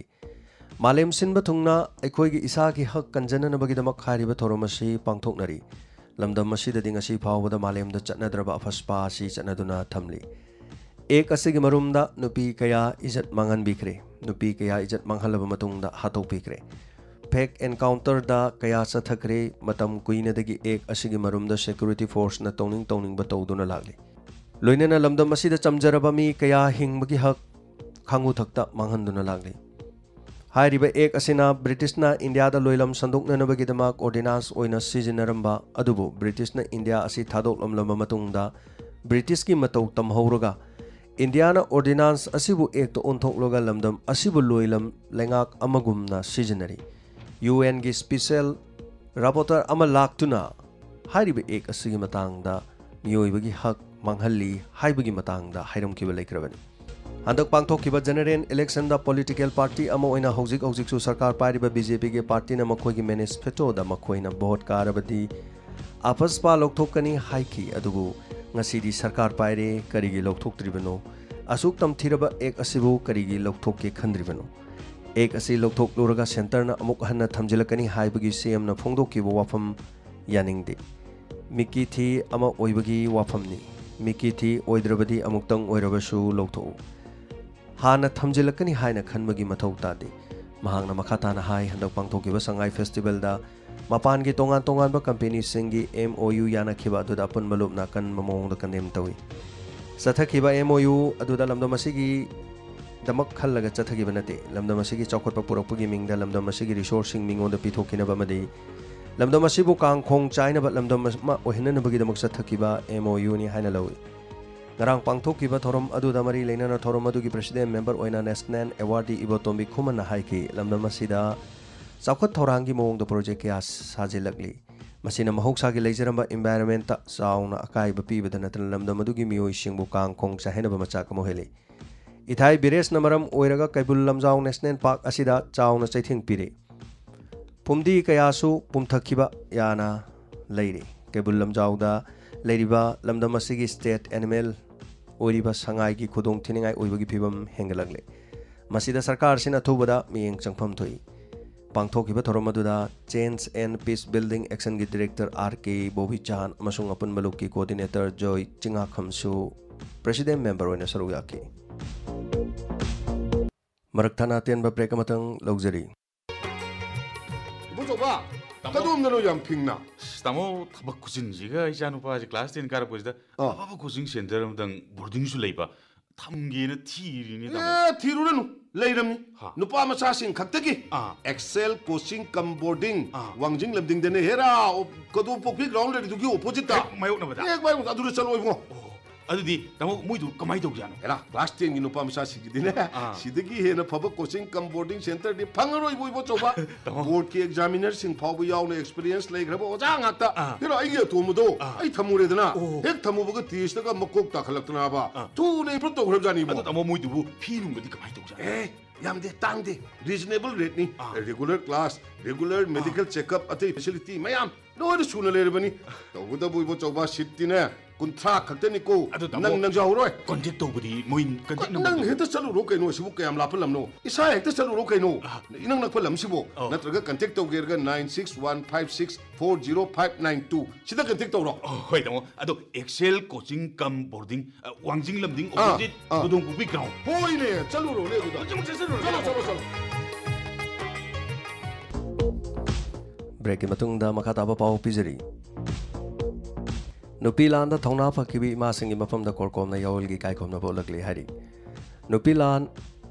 ꯃꯥꯂꯦꯝ ꯁꯤꯟꯕ ꯊꯨꯡꯅ ꯑꯩꯈꯣꯏꯒꯤ ꯏꯁꯥꯒꯤ ꯍꯛ ꯀꯟꯖꯅꯅꯕꯒꯤꯗꯃꯛ ꯍꯥꯏꯔꯤꯕ ꯊꯧꯔꯝ ꯑꯁꯤ ꯄꯥꯡꯊꯣꯛꯅꯔꯤ꯫ ꯂꯝꯗꯝ ꯑꯁꯤꯗꯗꯤ ꯉꯁꯤ ꯐꯥꯎꯕꯗ ꯃꯥꯂꯦꯝꯗ ꯆꯠꯅꯗ꯭ꯔꯕ ꯑꯐꯁꯄꯥ ꯑꯁꯤ ꯆꯠꯅꯗꯨꯅ ꯊꯝꯂꯤ꯫ ꯑꯦꯛ ꯑꯁꯤꯒꯤ ꯃꯔꯨꯝꯗ ꯅꯨꯄꯤ ꯀꯌꯥ ꯏꯖꯠ ꯃꯥꯡꯍꯟꯕꯤꯈ꯭ꯔꯦ꯫ ꯅꯨꯄꯤ ꯀꯌꯥ ꯏꯖꯠ ꯃꯥꯡꯍꯜꯂꯕ ꯃꯇꯨꯡꯗ ꯍꯥꯠꯇꯣꯛꯄꯤꯈ꯭ꯔꯦ꯫ ꯐꯦꯛ ꯑꯦꯟꯀꯥꯎꯟꯇꯔꯗ ꯀꯌꯥ ꯆꯠꯊꯈ꯭ꯔꯦ꯫ ꯃꯇꯝ ꯀꯨꯏꯅꯗꯒꯤ ꯑꯦꯛ ꯑꯁꯤꯒꯤ ꯃꯔꯨꯝꯗ ꯁꯦꯀ꯭ꯌꯨꯔꯤꯇꯤ ꯐꯣꯔꯁꯅ ꯇꯧꯅꯤꯡ ꯇꯧꯅꯤꯡꯕ ꯇꯧꯗꯨꯅ ꯂꯥꯛꯂꯤ꯫ ꯂꯣꯏꯅꯅ ꯂꯝꯗꯝ ꯑꯁꯤꯗ ꯆꯝꯖꯔꯕ ꯃꯤ ꯀꯌꯥ ꯍꯤꯡꯕꯒꯤ ꯍꯛ ꯈꯥꯡꯉꯨꯊꯛꯇ ꯃꯥꯡꯍꯟꯗꯨꯅ ꯂꯥꯛꯂꯤ꯫ ꯍꯥꯏꯔꯤꯕ ꯑꯦꯛ ꯑꯁꯤꯅ ꯕ꯭ꯔꯤꯇꯤꯁꯅ ꯏꯟꯗꯤꯌꯥꯗ ꯂꯣꯏꯂꯝ ꯁꯟꯗꯣꯛꯅꯅꯕꯒꯤꯗꯃꯛ ꯑꯣꯔꯗꯤꯅꯥꯟꯁ ꯑꯣꯏꯅ ꯁꯤꯖꯤꯟꯅꯔꯝꯕ ꯑꯗꯨꯕꯨ ꯕ꯭ꯔꯤꯇꯤꯁꯅ ꯏꯟꯗꯤꯌꯥ ꯑꯁꯤ ꯊꯥꯗꯣꯛꯂꯝꯂꯕ ꯃꯇꯨꯡꯗ ꯕ꯭ꯔꯤꯇꯤꯁꯀꯤ ꯃꯇꯧ ꯇꯝꯍꯧꯔꯒ ꯏꯟꯗꯤꯌꯥꯅ ꯑꯣꯔꯗꯤꯅꯥꯟꯁ ꯑꯁꯤꯕꯨ ꯑꯦꯛꯇ ꯑꯣꯟꯊꯣꯛꯂꯒ ꯂꯝꯗꯝ ꯑꯁꯤꯕꯨ ꯂꯣꯏꯂꯝ ꯂꯩꯉꯥꯛ ꯑꯃꯒꯨꯝꯅ ꯁꯤꯖꯤꯟꯅꯔꯤ꯫ ꯌꯨ ꯑꯦꯟꯒꯤ ꯁ꯭ꯄꯤꯁꯦꯜ ꯔꯥꯄꯣꯔꯇꯔ ꯑꯃ ꯂꯥꯛꯇꯨꯅ ꯍꯥꯏꯔꯤꯕ ꯑꯦꯛ ꯑꯁꯤꯒꯤ ꯃꯇꯥꯡꯗ ꯃꯤꯑꯣꯏꯕꯒꯤ ꯍꯛ ꯃꯥꯡꯍꯜꯂꯤ ꯍꯥꯏꯕꯒꯤ ꯃꯇꯥꯡꯗ ꯍꯥꯏꯔꯝꯈꯤꯕ ꯂꯩꯈ꯭ꯔꯕꯅꯤ꯫ ꯍꯟꯗꯛ ꯄꯥꯡꯊꯣꯛꯈꯤꯕ ꯖꯦꯅꯦꯔꯦꯜ ꯏꯂꯦꯛꯁꯟꯗ ꯄꯣꯂꯤꯇꯤꯀꯦꯜ ꯄꯥꯔꯇꯤ ꯑꯃ ꯑꯣꯏꯅ ꯍꯧꯖꯤꯛ ꯍꯧꯖꯤꯛꯁꯨ ꯁꯔꯀꯥꯔ ꯄꯥꯏꯔꯤꯕ ꯕꯤ ꯖꯦ ꯄꯤꯒꯤ ꯄꯥꯔꯇꯤꯅ ꯃꯈꯣꯏꯒꯤ ꯃꯦꯅꯤꯐꯦꯁꯇꯣꯗ ꯃꯈꯣꯏꯅ ꯚꯣꯠ ꯀꯥꯔꯕꯗꯤ ꯑꯐꯁꯄꯥ ꯂꯧꯊꯣꯛꯀꯅꯤ ꯍꯥꯏꯈꯤ꯫ ꯑꯗꯨꯕꯨ ꯉꯁꯤꯗꯤ ꯁꯔꯀꯥꯔ ꯄꯥꯏꯔꯦ, ꯀꯔꯤꯒꯤ ꯂꯧꯊꯣꯛꯇ꯭ꯔꯤꯕꯅꯣ? ꯑꯁꯨꯛ ꯇꯝꯊꯤꯔꯕ ꯑꯦꯛ ꯑꯁꯤꯕꯨ ꯀꯔꯤꯒꯤ ꯂꯧꯊꯣꯛꯀꯦ ꯈꯟꯗ꯭ꯔꯤꯕꯅꯣ? ꯑꯦꯛ ꯑꯁꯤ ꯂꯧꯊꯣꯛꯂꯨꯔꯒ ꯁꯦꯟꯇꯔꯅ ꯑꯃꯨꯛ ꯍꯟꯅ ꯊꯝꯖꯤꯜꯂꯛꯀꯅꯤ ꯍꯥꯏꯕꯒꯤ ꯁꯤ ꯑꯦꯝꯅ ꯐꯣꯡꯗꯣꯛꯈꯤꯕ ꯋꯥꯐꯝ ꯌꯥꯅꯤꯡꯗꯦ꯫ ꯃꯤꯀꯤ ꯊꯤ ꯑꯃ ꯑꯣꯏꯕꯒꯤ ꯋꯥꯐꯝꯅꯤ꯫ ꯃꯤꯀꯤ ꯊꯤ ꯑꯣꯏꯗ꯭ꯔꯕꯗꯤ ꯑꯃꯨꯛꯇꯪ ꯑꯣꯏꯔꯕꯁꯨ ꯂꯧꯊꯣꯛꯎ꯫ ꯍꯥꯟꯅ ꯊꯝꯖꯤꯜꯂꯛꯀꯅꯤ ꯍꯥꯏꯅ ꯈꯟꯕꯒꯤ ꯃꯊꯧ ꯇꯥꯗꯦ꯫ ꯃꯍꯥꯛꯅ ꯃꯈꯥ ꯇꯥꯅ ꯍꯥꯏ, ꯍꯟꯗꯛ ꯄꯥꯡꯊꯣꯛꯈꯤꯕ ꯁꯉꯥꯏ ꯐꯦꯁꯇꯤꯚꯦꯜꯗ ꯃꯄꯥꯟꯒꯤ ꯇꯣꯉꯥꯟ ꯇꯣꯉꯥꯟꯕ ꯀꯝꯄꯦꯅꯤꯁꯤꯡꯒꯤ M O U ꯌꯥꯅꯈꯤꯕ ꯑꯗꯨꯗ ꯑꯄꯨꯟꯕ ꯂꯨꯞꯅ ꯑꯀꯟꯕ ꯃꯑꯣꯡꯗ ꯀꯟꯗꯦꯝ ꯇꯧꯏ꯫ ꯆꯠꯊꯈꯤꯕ M O U ꯑꯗꯨꯗ ꯂꯝꯗꯝ ꯑꯁꯤꯒꯤꯗꯃꯛ ꯈꯜꯂꯒ ꯆꯠꯊꯈꯤꯕ ꯅꯠꯇꯦ꯫ ꯂꯝꯗꯝ ꯑꯁꯤꯒꯤ ꯆꯥꯎꯈꯠꯄ ꯄꯨꯔꯛꯄꯒꯤ ꯃꯤꯡꯗ ꯂꯝꯗꯝ ꯑꯁꯤꯒꯤ ꯔꯤꯁꯣꯔꯁꯁꯤꯡ ꯃꯤꯉꯣꯟꯗ ꯄꯤꯊꯣꯛꯈꯤꯅꯕ ꯑꯃꯗꯤ ꯂꯝꯗꯝ ꯑꯁꯤꯕꯨ ꯀꯥꯡꯈꯣꯡ ꯆꯥꯏꯅꯕ ꯂꯝꯗꯝ ꯑꯃ ꯑꯣꯏꯍꯟꯅꯅꯕꯒꯤꯗꯃꯛ ꯆꯠꯊꯈꯤꯕ M O U ꯅꯤ ꯍꯥꯏꯅ ꯂꯧꯏ꯫ ꯉꯔꯥꯡ ꯄꯥꯡꯊꯣꯛꯈꯤꯕ ꯊꯧꯔꯝ ꯑꯗꯨꯗ ꯃꯔꯤ ꯂꯩꯅꯅ ꯊꯧꯔꯝ ꯑꯗꯨꯒꯤ ꯄ꯭ꯔꯦꯁꯤꯗꯦꯟ ꯃꯦꯝꯕꯔ ꯑꯣꯏꯅ ꯅꯦꯁꯅꯦꯜ ꯑꯦꯋꯥꯔꯗꯤ ꯏꯕꯣꯇꯣꯝꯕꯤ ꯈꯨꯃꯟꯅ ꯍꯥꯏꯈꯤ, ꯂꯝꯗꯝ ꯑꯁꯤꯗ ꯆꯥꯎꯈꯠ ꯊꯧꯔꯥꯡꯒꯤ ꯃꯑꯣꯡꯗ ꯄ꯭ꯔꯣꯖꯦꯛ ꯀꯌꯥ ꯁꯥꯖꯤꯜꯂꯛꯂꯤ꯫ ꯃꯁꯤꯅ ꯃꯍꯧꯁꯥꯒꯤ ꯂꯩꯖꯔꯝꯕ ꯏꯟꯚꯥꯏꯔꯣꯟꯃꯦꯟꯇ ꯆꯥꯎꯅ ꯑꯀꯥꯏꯕ ꯄꯤꯕꯗ ꯅꯠꯇꯅ ꯂꯝꯗꯝ ꯑꯗꯨꯒꯤ ꯃꯤꯑꯣꯏꯁꯤꯡꯕꯨ ꯀꯥꯡꯈꯣꯡ ꯆꯥꯏꯍꯟꯅꯕ ꯃꯆꯥꯛ ꯑꯃ ꯑꯣꯏꯍꯜꯂꯤ꯫ ꯏꯊꯥꯏ ꯕꯤꯔꯦꯁꯅ ꯃꯔꯝ ꯑꯣꯏꯔꯒ ꯀꯩꯕꯨꯜ ꯂꯝꯖꯥꯎ ꯅꯦꯁꯅꯦꯜ ꯄꯥꯔꯛ ꯑꯁꯤꯗ ꯆꯥꯎꯅ ꯆꯩꯊꯦꯡ ꯄꯤꯔꯤ꯫ ꯐꯨꯝꯗꯤ ꯀꯌꯥꯁꯨ ꯄꯨꯝꯊꯈꯤꯕ ꯌꯥꯅ ꯂꯩꯔꯤ꯫ ꯀꯩꯕꯨꯜ ꯂꯝꯖꯥꯎꯗ ꯂꯩꯔꯤꯕ ꯂꯝꯗꯝ ꯑꯁꯤꯒꯤ ꯁ꯭ꯇꯦꯠ ꯑꯦꯅꯤꯃꯦꯜ ꯑꯣꯏꯔꯤꯕ ꯁꯉꯥꯏꯒꯤ ꯈꯨꯗꯣꯡ ꯊꯤꯅꯤꯡꯉꯥꯏ ꯑꯣꯏꯕꯒꯤ ꯐꯤꯕꯝ ꯍꯦꯟꯒꯠꯂꯛꯂꯦ꯫ ꯃꯁꯤꯗ ꯁꯔꯀꯥꯔꯁꯤꯅ ꯑꯊꯨꯕꯗ ꯃꯤꯠꯌꯦꯡ ꯆꯪꯐꯝ ꯊꯣꯛꯏ꯫ ꯄꯥꯡꯊꯣꯛꯈꯤꯕ ꯊꯧꯔꯝ ꯑꯗꯨꯗ Change and Peace Building Action ꯒꯤ ꯗꯤꯔꯦꯛꯇꯔ R K ꯕꯣꯕꯤꯆꯥꯟ ꯑꯃꯁꯨꯡ ꯑꯄꯨꯟꯕ ꯂꯨꯞꯀꯤ ꯀꯣꯑꯣꯔꯗꯤꯅꯦꯇꯔ ꯖꯣꯏ ꯆꯤꯡꯉꯥꯈꯝꯁꯨ ꯄ꯭ꯔꯦꯁꯤꯗꯦꯟ ꯃꯦꯝꯕꯔ ꯑꯣꯏꯅ ꯁꯔꯨꯛ ꯌꯥꯈꯤ꯫ ꯃꯔꯛ ꯊꯠꯅ ꯑꯇꯦꯟꯕ ꯕ꯭ꯔꯦꯛ ꯑꯃꯇꯪ ꯂꯧꯖꯔꯤ꯫ ꯏꯕꯣꯆꯧꯕ, ꯀꯗꯣꯝꯗꯅꯣ ꯌꯥꯝ ꯐꯤꯡꯅ? ꯑꯁ, ꯇꯥꯃꯣ, ꯊꯕꯛ ꯈꯨꯆꯤꯟꯁꯤꯒ ꯏꯆꯥꯅꯨꯄꯥꯁꯦ ꯀ꯭ꯂꯥꯁ ꯇꯦꯟ ꯀꯥꯔꯛꯄꯁꯤꯗ ꯑꯥ꯫ ꯑꯐꯕ ꯀꯣꯆꯤꯡ ꯁꯦꯟꯇꯔ ꯑꯃꯗꯪ ꯕꯣꯔꯗꯤꯡꯁꯨ ꯂꯩꯕ ꯊꯝꯒꯦꯅ ꯊꯤꯔꯤꯅꯤ, ꯇꯥꯃꯣ꯫ ꯑꯦ, ꯊꯤꯔꯨꯔꯅꯨ, ꯂꯩꯔꯝꯅꯤ꯫ ꯍꯥ꯫ ꯅꯨꯄꯥ ꯃꯆꯥꯁꯤꯡ ꯈꯛꯇꯒꯤ ꯑꯥ꯫ ꯑꯦꯛꯁꯦꯜ ꯀꯣꯆꯤꯡ ꯀꯝ ꯕꯣꯔꯗꯤꯡ, ꯑꯥ꯫ ꯋꯥꯡꯖꯤꯡ ꯂꯝꯗꯤꯡꯗꯅꯦ, ꯍꯦꯔꯥ, ꯑꯣ, ꯀꯗꯣ ꯄꯣꯛꯄꯤ ꯒ꯭ꯔꯥꯎꯟ ꯂꯩꯔꯤꯗꯨꯒꯤ ꯑꯣꯄꯣꯖꯤꯠꯇ꯫ ꯍꯦꯛ ꯃꯥꯌꯣꯛꯅꯕꯗ? ꯍꯦꯛ ꯃꯥꯌꯣꯛꯅꯕꯗ, ꯑꯗꯨꯗ ꯆꯠꯂꯣ ꯏꯕꯨꯡꯉꯣ꯫ ꯑꯣ, ꯑꯗꯨꯗꯤ ꯇꯥꯃꯣ, ꯃꯣꯏꯗꯨ ꯀꯃꯥꯏꯅ ꯇꯧꯖꯥꯠꯅꯣ? ꯍꯦꯔꯥ, ꯀ꯭ꯂꯥꯁ ꯇꯦꯟꯒꯤ ꯅꯨꯄꯥ ꯃꯆꯥꯁꯤꯡꯒꯤꯗꯤꯅꯦ, ꯑꯥ꯫ ꯁꯤꯗꯒꯤ ꯍꯦꯟꯅ ꯐꯕ ꯀꯣꯆꯤꯡ ꯀꯝ ꯕꯣꯔꯗꯤꯡ ꯁꯦꯟꯇꯔꯗꯤ ꯐꯪꯉꯔꯣꯏꯕꯨ ꯏꯕꯣꯆꯧꯕ꯫ ꯇꯥꯃꯣ꯫ ꯕꯣꯔꯗꯀꯤ ꯑꯦꯛꯖꯥꯃꯤꯅꯔꯁꯤꯡ ꯐꯥꯎꯕ ꯌꯥꯎꯅ ꯑꯦꯛꯁꯄꯤꯔꯤꯌꯦꯟꯁ ꯂꯩꯈ꯭ꯔꯕ ꯑꯣꯖꯥ ꯉꯥꯛꯇ꯫ ꯑꯥ꯫ ꯀꯩꯅꯣ, ꯑꯩꯒꯤ ꯑꯇꯣꯝꯕꯗꯣ ꯑꯥ꯫ ꯑꯩ ꯊꯝꯃꯨꯔꯦꯗꯅ꯫ ꯑꯣ꯫ ꯍꯦꯛ ꯊꯝꯃꯨꯕꯒ ꯇꯦꯁꯇꯒ ꯃꯀꯣꯛ ꯇꯥꯈꯠꯂꯛꯇꯅꯕ꯫ ꯑꯥ꯫ ꯊꯨꯅ ꯏꯝꯄ꯭ꯔꯨꯞ ꯇꯧꯈ꯭ꯔꯕꯖꯥꯠꯅꯤ ꯏꯕꯣ꯫ ꯑꯗꯨ ꯇꯥꯃꯣ, ꯃꯣꯏꯗꯨꯕꯨ ꯐꯤ ꯅꯨꯡꯒꯗꯤ ꯀꯃꯥꯏꯅ ꯇꯧꯖꯥꯠꯅꯣ? ꯑꯦ, ꯌꯥꯝꯗꯦ, ꯇꯥꯡꯗꯦ, ꯔꯤꯖꯅꯦꯕꯜ ꯔꯦꯠꯅꯤ꯫ ꯑꯥ꯫ Regular class, regular medical checkup, ꯑꯇꯩ ꯐꯦꯁꯤꯂꯤꯇꯤ ꯃꯌꯥꯝ꯫ ꯂꯣꯏꯅ ꯁꯨꯅ ꯂꯩꯔꯕꯅꯤ꯫ ꯇꯧꯕꯇꯕꯨ ꯏꯕꯣꯆꯧꯕ, ꯁꯤꯠꯇꯤꯅꯦ ꯀꯨꯟꯊ꯭ꯔꯥ ꯈꯛꯇꯅꯤꯀꯣ꯫ ꯑꯗꯨ ꯇꯥꯃꯣ, ꯅꯪ ꯅꯪꯁꯨ ꯌꯥꯎꯔꯣꯏ꯫ ꯀꯣꯟꯇꯦꯛ ꯇꯧꯕꯗꯤ ꯃꯣꯏ ꯀꯟꯇꯦꯛ ꯅꯪ ꯅꯝꯕꯔ ꯍꯦꯛꯇ ꯆꯠꯂꯨꯔꯣ ꯀꯩꯅꯣ, ꯁꯤꯕꯨ ꯀꯌꯥꯝ ꯂꯥꯞꯄ ꯂꯝꯅꯣ? ꯏꯁꯥ ꯍꯦꯛꯇ ꯆꯠꯂꯨꯔꯣ ꯀꯩꯅꯣ, ꯏꯅꯛ ꯅꯛꯄ ꯂꯝꯁꯤꯕꯨ꯫ ꯑꯧ꯫ ꯅꯠꯇ꯭ꯔꯒ ꯀꯟꯇꯦꯛ ꯇꯧꯒꯦ ꯍꯥꯏꯔꯒ nine six one five six four zero five nine two ꯁꯤꯗ ꯀꯟꯇꯦꯛ ꯇꯧꯔꯣ꯫ ꯑꯣ, ꯍꯣꯏ ꯇꯥꯃꯣ, ꯑꯗꯣ ꯑꯦꯛꯁꯦꯜ ꯀꯣꯆꯤꯡ ꯀꯝ ꯕꯣꯔꯗꯤꯡ, ꯋꯥꯡꯖꯤꯡ ꯂꯝꯗꯤꯡ, ꯑꯥ, ꯑꯣꯄꯣꯖꯤꯠ ꯑꯥ꯫ ꯀꯣꯗꯣꯡꯀꯨꯕꯤ ꯒ꯭ꯔꯥꯎꯟ꯫ ꯍꯣꯏꯅꯦ, ꯆꯠꯂꯨꯔꯣꯅꯦ ꯑꯗꯨꯗ꯫ ꯍꯧꯖꯤꯛꯃꯛ ꯆꯠꯁꯤꯜꯂꯨꯔꯣ꯫ ꯆꯠꯂꯣ, ꯆꯠꯂꯣ, ꯆꯠꯂꯣ꯫ ꯕ꯭ꯔꯦꯛꯀꯤ ꯃꯇꯨꯡꯗ ꯃꯈꯥ ꯇꯥꯕ ꯄꯥꯎ ꯄꯤꯖꯔꯤ꯫ ꯅꯨꯄꯤ ꯂꯥꯟꯗ ꯊꯧꯅꯥ ꯐꯈꯤꯕꯤ ꯏꯃꯥꯁꯤꯡꯒꯤ ꯃꯐꯝꯗ ꯀꯣꯔꯀꯣꯝꯅ ꯌꯥꯑꯣꯜꯒꯤ ꯏꯀꯥꯏꯈꯨꯝꯅꯕ ꯎꯠꯂꯛꯂꯤ ꯍꯥꯏꯔꯤ꯫ ꯅꯨꯄꯤ ꯂꯥꯟ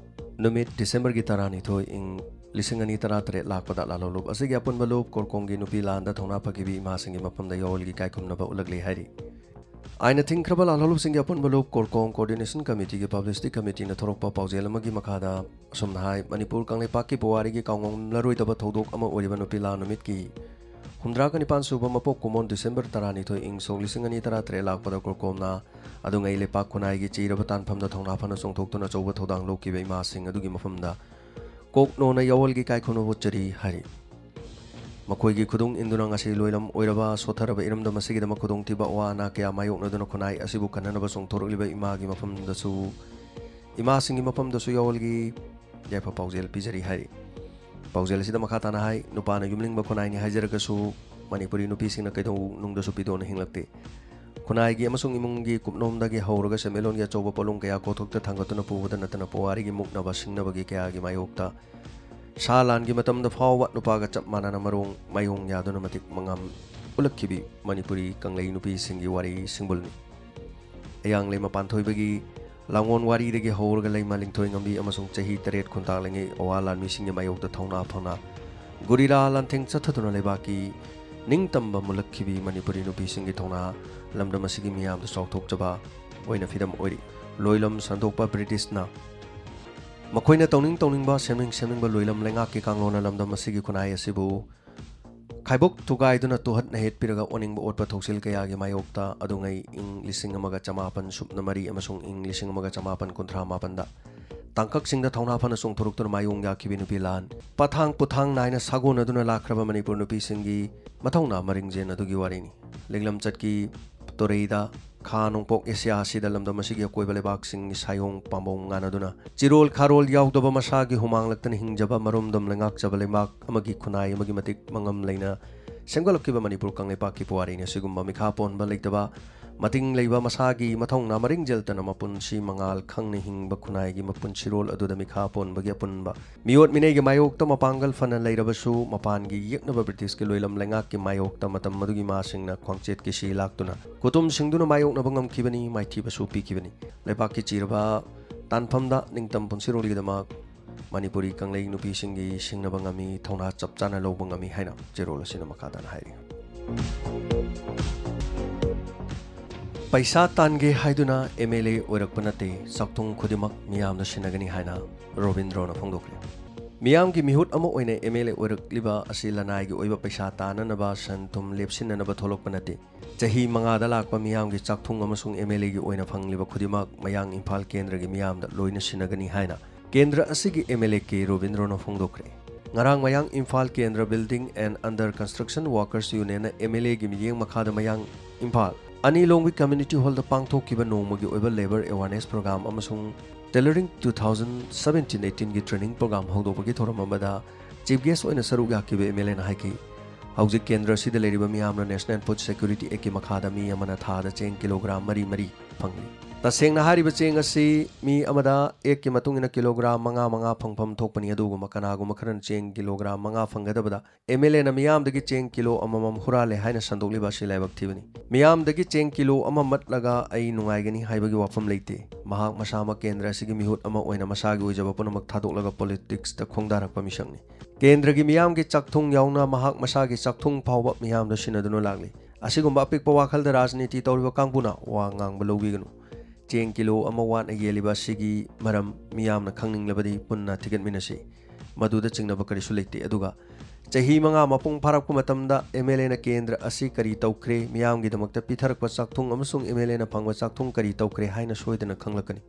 ꯅꯨꯃꯤꯠ ꯗꯤꯁꯦꯝꯕꯔꯒꯤ ꯇꯔꯥꯅꯤꯊꯣꯏ, ꯏꯪ ꯂꯤꯁꯤꯡ ꯑꯅꯤ ꯇꯔꯥꯇꯔꯦꯠ ꯂꯥꯛꯄꯗ ꯂꯥꯜꯍꯧꯂꯨꯞ ꯑꯁꯤꯒꯤ ꯑꯄꯨꯟꯕ ꯂꯨꯞ ꯀꯣꯔꯀꯣꯝꯒꯤ ꯅꯨꯄꯤ ꯂꯥꯟꯗ ꯊꯧꯅꯥ ꯐꯈꯤꯕꯤ ꯏꯃꯥꯁꯤꯡꯒꯤ ꯃꯐꯝꯗ ꯌꯥꯑꯣꯜꯒꯤ ꯏꯀꯥꯏꯈꯨꯝꯅꯕ ꯎꯠꯂꯛꯂꯤ ꯍꯥꯏꯔꯤ꯫ ꯑꯥꯏꯟꯅ ꯊꯤꯡꯈ꯭ꯔꯕ ꯂꯥꯜꯍꯧꯂꯨꯞꯁꯤꯡꯒꯤ ꯑꯄꯨꯟꯕ ꯂꯨꯞ ꯀꯣꯔꯀꯣꯝ ꯀꯣꯑꯣꯔꯗꯤꯅꯦꯁꯟ ꯀꯃꯤꯇꯤꯒꯤ ꯄꯕ꯭ꯂꯤꯁꯤꯇꯤ ꯀꯃꯤꯇꯤꯅ ꯊꯣꯔꯛꯄ ꯄꯥꯎꯖꯦꯜ ꯑꯃꯒꯤ ꯃꯈꯥꯗ ꯑꯁꯨꯝꯅ ꯍꯥꯏ, ꯃꯅꯤꯄꯨꯔ ꯀꯪꯂꯩꯄꯥꯛꯀꯤ ꯄꯨꯋꯥꯔꯤꯒꯤ ꯀꯥꯎꯉꯝꯂꯔꯣꯏꯗꯕ ꯊꯧꯗꯣꯛ ꯑꯃ ꯑꯣꯏꯔꯤꯕ ꯅꯨꯄꯤ ꯂꯥꯟ ꯅꯨꯃꯤꯠꯀꯤ ꯍꯨꯝꯗ꯭ꯔꯥꯒ ꯅꯤꯄꯥꯟ ꯁꯨꯕ ꯃꯄꯣꯛ ꯀꯨꯝꯑꯣꯟ ꯗꯤꯁꯦꯝꯕꯔ ꯇꯔꯥꯅꯤꯊꯣꯏ, ꯏꯪ ꯁꯣꯛ ꯂꯤꯁꯤꯡ ꯑꯅꯤ ꯇꯔꯥꯇꯔꯦꯠ ꯂꯥꯛꯄꯗ ꯀꯣꯔꯀꯣꯝꯅ ꯑꯗꯨꯉꯩ ꯂꯩꯄꯥꯛ ꯈꯨꯟꯅꯥꯏꯒꯤ ꯆꯤꯔꯕ ꯇꯥꯟꯐꯝꯗ ꯊꯧꯅꯥ ꯐꯅ ꯆꯣꯡꯊꯣꯛꯇꯨꯅ ꯑꯆꯧꯕ ꯊꯧꯗꯥꯡ ꯂꯧꯈꯤꯕ ꯏꯃꯥꯁꯤꯡ ꯑꯗꯨꯒꯤ ꯃꯐꯝꯗ ꯀꯣꯛꯅꯣꯅ ꯌꯥꯑꯣꯜꯒꯤ ꯏꯀꯥꯏꯈꯨꯝꯅꯕ ꯎꯠꯆꯔꯤ ꯍꯥꯏꯔꯤ꯫ ꯃꯈꯣꯏꯒꯤ ꯈꯨꯗꯨꯡ ꯏꯟꯗꯨꯅ ꯉꯁꯤ ꯂꯣꯏꯂꯝ ꯑꯣꯏꯔꯕ ꯁꯣꯠꯊꯔꯕ ꯏꯔꯝꯗꯝ ꯑꯁꯤꯒꯤꯗꯃꯛ ꯈꯨꯗꯣꯡꯊꯤꯕ ꯑꯋꯥ ꯑꯅꯥ ꯀꯌꯥ ꯃꯥꯌꯣꯛꯅꯗꯨꯅ ꯈꯨꯟꯅꯥꯏ ꯑꯁꯤꯕꯨ ꯀꯟꯅꯅꯕ ꯆꯣꯡꯊꯣꯔꯛꯂꯤꯕ ꯏꯃꯥꯒꯤ ꯃꯐꯝꯗꯁꯨ, ꯏꯃꯥꯁꯤꯡꯒꯤ ꯃꯐꯝꯗꯁꯨ ꯌꯥꯑꯣꯜꯒꯤ ꯌꯥꯏꯐ ꯄꯥꯎꯖꯦꯜ ꯄꯤꯖꯔꯤ ꯍꯥꯏꯔꯤ꯫ ꯄꯥꯎꯖꯦꯜ ꯑꯁꯤꯗ ꯃꯈꯥ ꯇꯥꯅ ꯍꯥꯏ, ꯅꯨꯄꯥꯅ ꯌꯨꯝꯅꯤꯡꯕ ꯈꯨꯟꯅꯥꯏꯅꯤ ꯍꯥꯏꯖꯔꯒꯁꯨ ꯃꯅꯤꯄꯨꯔꯤ ꯅꯨꯄꯤꯁꯤꯡꯅ ꯀꯩꯗꯧꯅꯨꯡꯗꯁꯨ ꯄꯤꯗꯣꯟꯅ ꯍꯤꯡꯂꯛꯇꯦ꯫ ꯈꯨꯟꯅꯥꯏꯒꯤ ꯑꯃꯁꯨꯡ ꯏꯃꯨꯡꯒꯤ ꯀꯨꯞꯅꯣꯝꯗꯒꯤ ꯍꯧꯔꯒ ꯁꯦꯟꯃꯤꯠꯂꯣꯟꯒꯤ ꯑꯆꯧꯕ ꯄꯣꯠꯂꯨꯝ ꯀꯌꯥ ꯀꯣꯛꯊꯣꯛꯇ ꯊꯥꯡꯒꯠꯇꯨꯅ ꯄꯨꯕꯗ ꯅꯠꯇꯅ ꯄꯨꯋꯥꯔꯤꯒꯤ ꯃꯨꯛꯅꯕ ꯁꯤꯡꯅꯕꯒꯤ ꯀꯌꯥꯒꯤ ꯃꯥꯌꯣꯛꯇ ꯁꯥ ꯂꯥꯟꯒꯤ ꯃꯇꯝꯗ ꯐꯥꯎꯕ ꯅꯨꯄꯥꯒ ꯆꯞ ꯃꯥꯟꯅꯅ ꯃꯔꯣꯡ ꯃꯥꯌꯣꯡ ꯌꯥꯗꯨꯅ ꯃꯇꯤꯛ ꯃꯉꯝ ꯎꯠꯂꯛꯈꯤꯕꯤ ꯃꯅꯤꯄꯨꯔꯤ ꯀꯪꯂꯩ ꯅꯨꯄꯤꯁꯤꯡꯒꯤ ꯋꯥꯔꯤ ꯁꯤꯡꯕꯨꯜꯅꯤ꯫ ꯑꯌꯥꯡꯂꯩꯃ ꯄꯥꯟꯊꯣꯏꯕꯒꯤ ꯂꯥꯡꯑꯣꯟ ꯋꯥꯔꯤꯗꯒꯤ ꯍꯧꯔꯒ ꯂꯩꯃ ꯂꯤꯡꯊꯣꯏ ꯉꯝꯕꯤ ꯑꯃꯁꯨꯡ ꯆꯍꯤ ꯇꯔꯦꯠ ꯈꯨꯟꯇꯥꯛꯂꯤꯉꯩ ꯑꯋꯥ ꯂꯥꯟꯃꯤꯁꯤꯡꯒꯤ ꯃꯥꯌꯣꯛꯇ ꯊꯧꯅꯥ ꯐꯅ ꯒꯨꯔꯤꯔꯥ ꯂꯥꯟꯊꯦꯡ ꯆꯠꯊꯗꯨꯅ ꯂꯩꯕꯥꯛꯀꯤ ꯅꯤꯡꯇꯝꯕ ꯃꯨꯜꯂꯛꯈꯤꯕꯤ ꯃꯅꯤꯄꯨꯔꯤ ꯅꯨꯄꯤꯁꯤꯡꯒꯤ ꯊꯧꯅꯥ ꯂꯝꯗꯝ ꯑꯁꯤꯒꯤ ꯃꯤꯌꯥꯝꯗ ꯆꯥꯎꯊꯣꯛꯆꯕ ꯑꯣꯏꯅ ꯐꯤꯗꯝ ꯑꯣꯏꯔꯤ꯫ ꯂꯣꯏꯂꯝ ꯁꯟꯗꯣꯛꯄ ꯕ꯭ꯔꯤꯇꯤꯁꯅ ꯃꯈꯣꯏꯅ ꯇꯧꯅꯤꯡ ꯇꯧꯅꯤꯡꯕ, ꯁꯦꯝꯅꯤꯡ ꯁꯦꯝꯅꯤꯡꯕ ꯂꯣꯏꯂꯝ ꯂꯩꯉꯥꯛꯀꯤ ꯀꯥꯡꯂꯣꯟꯅ ꯂꯝꯗꯝ ꯑꯁꯤꯒꯤ ꯈꯨꯟꯅꯥꯏ ꯑꯁꯤꯕꯨ ꯈꯥꯏꯕꯣꯛ ꯊꯨꯒꯥꯏꯗꯨꯅ ꯇꯨꯍꯠ ꯅꯩꯍꯦꯠꯄꯤꯔꯒ ꯑꯣꯅꯤꯡꯕ ꯑꯣꯠꯄ ꯊꯧꯁꯤꯜ ꯀꯌꯥꯒꯤ ꯃꯥꯌꯣꯛꯇ ꯑꯗꯨꯉꯩ ꯏꯪ ꯂꯤꯁꯤꯡ ꯑꯃꯒ ꯆꯃꯥꯄꯟ ꯁꯨꯞꯅ ꯃꯔꯤ ꯑꯃꯁꯨꯡ ꯏꯪ ꯂꯤꯁꯤꯡ ꯑꯃꯒ ꯆꯃꯥꯄꯟ ꯀꯨꯟꯊ꯭ꯔꯥ ꯃꯥꯄꯟꯗ ꯇꯥꯡꯀꯛꯁꯤꯡꯗ ꯊꯧꯅꯥ ꯐꯅ ꯆꯣꯡꯊꯣꯔꯛꯇꯨꯅ ꯃꯥꯏꯌꯣꯡ ꯌꯥꯈꯤꯕꯤ ꯅꯨꯄꯤ ꯂꯥꯟ, ꯄꯊꯥꯡ ꯄꯨꯊꯥꯡ ꯅꯥꯏꯅ ꯁꯥꯒꯣꯟꯅꯗꯨꯅ ꯂꯥꯛꯈ꯭ꯔꯕ ꯃꯅꯤꯄꯨꯔ ꯅꯨꯄꯤꯁꯤꯡꯒꯤ ꯃꯊꯧꯅꯥ ꯃꯔꯤꯡꯖꯦꯜ ꯑꯗꯨꯒꯤ ꯋꯥꯔꯤꯅꯤ꯫ ꯂꯤꯛꯂꯝꯆꯠꯀꯤ ꯇꯨꯔꯩꯗ ꯈꯥ ꯅꯣꯡꯄꯣꯛ ꯑꯦꯁꯤꯌꯥ ꯑꯁꯤꯗ ꯂꯝꯗꯝ ꯑꯁꯤꯒꯤ ꯑꯀꯣꯏꯕ ꯂꯩꯕꯥꯛꯁꯤꯡꯒꯤ ꯁꯥꯌꯣꯡ ꯄꯥꯝꯕꯣꯝ ꯉꯥꯅꯗꯨꯅ, ꯆꯤꯔꯣꯜ ꯈꯥꯔꯣꯜ ꯌꯥꯎꯗꯕ ꯃꯁꯥꯒꯤ ꯍꯨꯃꯥꯡ ꯂꯛꯇꯅ ꯍꯤꯡꯖꯕ, ꯃꯔꯣꯝꯗꯣꯝ ꯂꯩꯉꯥꯛꯆꯕ ꯂꯩꯕꯥꯛ ꯑꯃꯒꯤ ꯈꯨꯟꯅꯥꯏ ꯑꯃꯒꯤ ꯃꯇꯤꯛ ꯃꯉꯝ ꯂꯩꯅ ꯁꯦꯝꯒꯠꯂꯛꯈꯤꯕ ꯃꯅꯤꯄꯨꯔ ꯀꯪꯂꯩꯄꯥꯛꯀꯤ ꯄꯨꯋꯥꯔꯤꯅꯤ꯫ ꯑꯁꯤꯒꯨꯝꯕ ꯃꯤꯈꯥ ꯄꯣꯟꯕ ꯂꯩꯇꯕ, ꯃꯇꯤꯡ ꯂꯩꯕ ꯃꯁꯥꯒꯤ ꯃꯊꯧꯅꯥ ꯃꯔꯤꯡꯖꯦꯜꯇꯅ ꯃꯄꯨꯟꯁꯤ ꯃꯉꯥꯜ ꯈꯪꯅ ꯍꯤꯡꯕ ꯈꯨꯟꯅꯥꯏꯒꯤ ꯃꯄꯨꯟꯁꯤꯔꯣꯜ ꯑꯗꯨꯗ ꯃꯤꯈꯥ ꯄꯣꯟꯕꯒꯤ ꯑꯄꯨꯟꯕ ꯃꯤꯑꯣꯠ ꯃꯤꯅꯩꯒꯤ ꯃꯥꯌꯣꯛꯇ ꯃꯄꯥꯡꯒꯜ ꯐꯅ ꯂꯩꯔꯕꯁꯨ, ꯃꯄꯥꯟꯒꯤ ꯌꯦꯛꯅꯕ ꯕ꯭ꯔꯤꯇꯤꯁꯀꯤ ꯂꯣꯏꯂꯝ ꯂꯩꯉꯥꯛꯀꯤ ꯃꯥꯌꯣꯛꯇ ꯃꯇꯝ ꯑꯗꯨꯒꯤ ꯃꯥꯁꯤꯡꯅ ꯈ꯭ꯋꯥꯡꯆꯦꯠꯀꯤ ꯁꯤ ꯂꯥꯛꯇꯨꯅ ꯈꯨꯇꯨꯝ ꯁꯤꯡꯗꯨꯅ ꯃꯥꯌꯣꯛꯅꯕ ꯉꯝꯈꯤꯕꯅꯤ, ꯃꯥꯏꯊꯤꯕꯁꯨ ꯄꯤꯈꯤꯕꯅꯤ꯫ ꯂꯩꯕꯥꯛꯀꯤ ꯆꯤꯔꯕ ꯇꯥꯟꯐꯝꯗ ꯅꯤꯡꯇꯝ ꯄꯨꯟꯁꯤꯔꯣꯜꯒꯤꯗꯃꯛ ꯃꯅꯤꯄꯨꯔꯤ ꯀꯪꯂꯩ ꯅꯨꯄꯤꯁꯤꯡꯒꯤ ꯁꯤꯡꯅꯕ ꯉꯝꯃꯤ, ꯊꯧꯅꯥ ꯆꯞ ꯆꯥꯅ ꯂꯧꯕ ꯉꯝꯃꯤ ꯍꯥꯏꯅ ꯆꯦꯔꯣꯜ ꯑꯁꯤꯅ ꯃꯈꯥ ꯇꯥꯅ ꯍꯥꯏꯔꯤ꯫ ꯄꯩꯁꯥ ꯇꯥꯟꯒꯦ ꯍꯥꯏꯗꯨꯅ ꯑꯦꯝ ꯑꯦꯜ ꯑꯦ ꯑꯣꯏꯔꯛꯄ ꯅꯠꯇꯦ, ꯆꯥꯛꯊꯨꯡ ꯈꯨꯗꯤꯡꯃꯛ ꯃꯤꯌꯥꯝꯅ ꯁꯤꯟꯅꯒꯅꯤ ꯍꯥꯏꯅ ꯔꯣꯕꯤꯟꯗ꯭ꯔꯣꯅ ꯐꯣꯡꯗꯣꯛꯈ꯭ꯔꯦ꯫ ꯃꯤꯌꯥꯝꯒꯤ ꯃꯤꯍꯨꯠ ꯑꯃ ꯑꯣꯏꯅ ꯑꯦꯝ ꯑꯦꯜ ꯑꯦ ꯑꯣꯏꯔꯛꯂꯤꯕ ꯑꯁꯤ ꯂꯅꯥꯏꯒꯤ ꯑꯣꯏꯕ ꯄꯩꯁꯥ ꯇꯥꯅꯅꯕ, ꯁꯦꯟ ꯊꯨꯝ ꯂꯦꯞꯁꯤꯟꯅꯅꯕ ꯊꯣꯛꯂꯛꯄ ꯅꯠꯇꯦ꯫ ꯆꯍꯤ ꯃꯉꯥꯗ ꯂꯥꯛꯄ ꯃꯤꯌꯥꯝꯒꯤ ꯆꯥꯛꯊꯨꯡ ꯑꯃꯁꯨꯡ ꯑꯦꯝ ꯑꯦꯜ ꯑꯦꯒꯤ ꯑꯣꯏꯅ ꯐꯪꯂꯤꯕ ꯈꯨꯗꯤꯡꯃꯛ ꯃꯌꯥꯡ ꯏꯝꯐꯥꯜ ꯀꯦꯟꯗ꯭ꯔꯒꯤ ꯃꯤꯌꯥꯝꯗ ꯂꯣꯏꯅ ꯁꯤꯟꯅꯒꯅꯤ ꯍꯥꯏꯅ ꯀꯦꯟꯗ꯭ꯔ ꯑꯁꯤꯒꯤ ꯑꯦꯝ ꯑꯦꯜ ꯑꯦ ꯀꯦ ꯔꯣꯕꯤꯟꯗ꯭ꯔꯣꯅ ꯐꯣꯡꯗꯣꯛꯈ꯭ꯔꯦ꯫ ꯉꯔꯥꯡ ꯃꯌꯥꯡ ꯏꯝꯐꯥꯜ ꯀꯦꯟꯗ꯭ꯔ Building and Under Construction Workers Unionꯅ ꯑꯦꯝ ꯑꯦꯜ ꯑꯦꯒꯤ ꯃꯤꯠꯌꯦꯡ ꯃꯈꯥꯗ ꯃꯌꯥꯡ ꯏꯝꯐꯥꯜ ꯑꯅꯤ ꯂꯣꯡꯕꯤ ꯀꯝꯃ꯭ꯌꯨꯅꯤꯇꯤ ꯍꯣꯜꯗ ꯄꯥꯡꯊꯣꯛꯈꯤꯕ ꯅꯣꯡꯃꯒꯤ ꯑꯣꯏꯕ ꯂꯦꯕꯔ ꯑꯦꯋꯥꯔꯅꯦꯁ ꯄ꯭ꯔꯣꯒ꯭ꯔꯥꯝ ꯑꯃꯁꯨꯡ Tailoring two thousand seventeen eighteenꯒꯤ ꯇ꯭ꯔꯦꯅꯤꯡ ꯄ꯭ꯔꯣꯒ꯭ꯔꯥꯝ ꯍꯧꯗꯣꯛꯄꯒꯤ ꯊꯧꯔꯝ ꯑꯃꯗ ꯆꯤꯐ ꯒꯦꯁ ꯑꯣꯏꯅ ꯁꯔꯨꯛ ꯌꯥꯈꯤꯕ ꯑꯦꯝ ꯑꯦꯜ ꯑꯦꯅ ꯍꯥꯏꯈꯤ, ꯍꯧꯖꯤꯛ ꯀꯦꯟꯗ꯭ꯔ ꯑꯁꯤꯗ ꯂꯩꯔꯤꯕ ꯃꯤꯌꯥꯝꯅ National Food Security Actꯀꯤ ꯃꯈꯥꯗ ꯃꯤ ꯑꯃꯅ ꯊꯥꯗ ꯆꯦꯡ ꯀꯤꯂꯣꯒ꯭ꯔꯥꯝ ꯃꯔꯤ ꯃꯔꯤ ꯐꯪꯂꯤ꯫ ꯇꯁꯦꯡꯅ ꯍꯥꯏꯔꯤꯕ ꯆꯦꯡ ꯑꯁꯤ ꯃꯤ ꯑꯃꯗ ꯑꯦꯛꯀꯤ ꯃꯇꯨꯡ ꯏꯟꯅ ꯀꯤꯂꯣꯒ꯭ꯔꯥꯝ ꯃꯉꯥ ꯃꯉꯥ ꯐꯪꯐꯝ ꯊꯣꯛꯄꯅꯤ, ꯑꯗꯨꯒꯨꯝꯕ ꯀꯅꯥꯒꯨꯝꯕ ꯈꯔꯅ ꯆꯦꯡ ꯀꯤꯂꯣꯒ꯭ꯔꯥꯝ ꯃꯉꯥ ꯐꯪꯒꯗꯕꯗ ꯑꯦꯝ ꯑꯦꯜ ꯑꯦꯅ ꯃꯤꯌꯥꯝꯗꯒꯤ ꯆꯦꯡ ꯀꯤꯂꯣ ꯑꯃꯃꯝ ꯍꯨꯔꯥꯜꯂꯦ ꯍꯥꯏꯅ ꯁꯟꯗꯣꯛꯂꯤꯕ ꯑꯁꯤ ꯂꯥꯏꯕꯛ ꯊꯤꯕꯅꯤ꯫ ꯃꯤꯌꯥꯝꯗꯒꯤ ꯆꯦꯡ ꯀꯤꯂꯣ ꯑꯃ ꯃꯠꯂꯒ ꯑꯩ ꯅꯨꯡꯉꯥꯏꯒꯅꯤ ꯍꯥꯏꯕꯒꯤ ꯋꯥꯐꯝ ꯂꯩꯇꯦ꯫ ꯃꯍꯥꯛ ꯃꯁꯥꯃꯛ ꯀꯦꯟꯗ꯭ꯔ ꯑꯁꯤꯒꯤ ꯃꯤꯍꯨꯠ ꯑꯃ ꯑꯣꯏꯅ ꯃꯁꯥꯒꯤ ꯑꯣꯏꯖꯕ ꯄꯨꯝꯅꯃꯛ ꯊꯥꯗꯣꯛꯂꯒ ꯄꯣꯂꯤꯇꯤꯛꯁꯇ ꯈꯣꯡꯗꯥꯔꯛꯄ ꯃꯤꯁꯛꯅꯤ꯫ ꯀꯦꯟꯗ꯭ꯔꯒꯤ ꯃꯤꯌꯥꯝꯒꯤ ꯆꯥꯛꯊꯨꯡ ꯌꯥꯎꯅ ꯃꯍꯥꯛ ꯃꯁꯥꯒꯤ ꯆꯥꯛꯊꯨꯡ ꯐꯥꯎꯕ ꯃꯤꯌꯥꯝꯗ ꯁꯤꯟꯅꯗꯨꯅ ꯂꯥꯛꯂꯤ꯫ ꯑꯁꯤꯒꯨꯝꯕ ꯑꯄꯤꯛꯄ ꯋꯥꯈꯜꯗ ꯔꯥꯖꯅꯤꯇꯤ ꯇꯧꯔꯤꯕ ꯀꯥꯡꯕꯨꯅ ꯋꯥ ꯉꯥꯡꯕ ꯂꯧꯕꯤꯒꯅꯨ꯫ ꯆꯦꯡ ꯀꯤꯂꯣ ꯑꯃ ꯋꯥꯠꯅ ꯌꯦꯜꯂꯤꯕ ꯑꯁꯤꯒꯤ ꯃꯔꯝ ꯃꯤꯌꯥꯝꯅ ꯈꯪꯅꯤꯡꯂꯕꯗꯤ ꯄꯨꯟꯅ ꯊꯤꯒꯠꯃꯤꯟꯅꯁꯤ꯫ ꯃꯗꯨꯗ ꯆꯤꯡꯅꯕ ꯀꯔꯤꯁꯨ ꯂꯩꯇꯦ꯫ ꯑꯗꯨꯒ ꯆꯍꯤ ꯃꯉꯥ ꯃꯄꯨꯡ ꯐꯥꯔꯛꯄ ꯃꯇꯝꯗ ꯑꯦꯝ ꯑꯦꯜ ꯑꯦꯅ ꯀꯦꯟꯗ꯭ꯔ ꯑꯁꯤ ꯀꯔꯤ ꯇꯧꯈ꯭ꯔꯦ, ꯃꯤꯌꯥꯝꯒꯤꯗꯃꯛꯇ ꯄꯤꯊꯔꯛꯄ ꯆꯥꯛꯊꯨꯡ ꯑꯃꯁꯨꯡ ꯑꯦꯝ ꯑꯦꯜ ꯑꯦꯅ ꯐꯪꯕ ꯆꯥꯛꯊꯨꯡ ꯀꯔꯤ ꯇꯧꯈ꯭ꯔꯦ ꯍꯥꯏꯅ ꯁꯣꯏꯗꯅ ꯈꯪꯂꯛꯀꯅꯤ꯫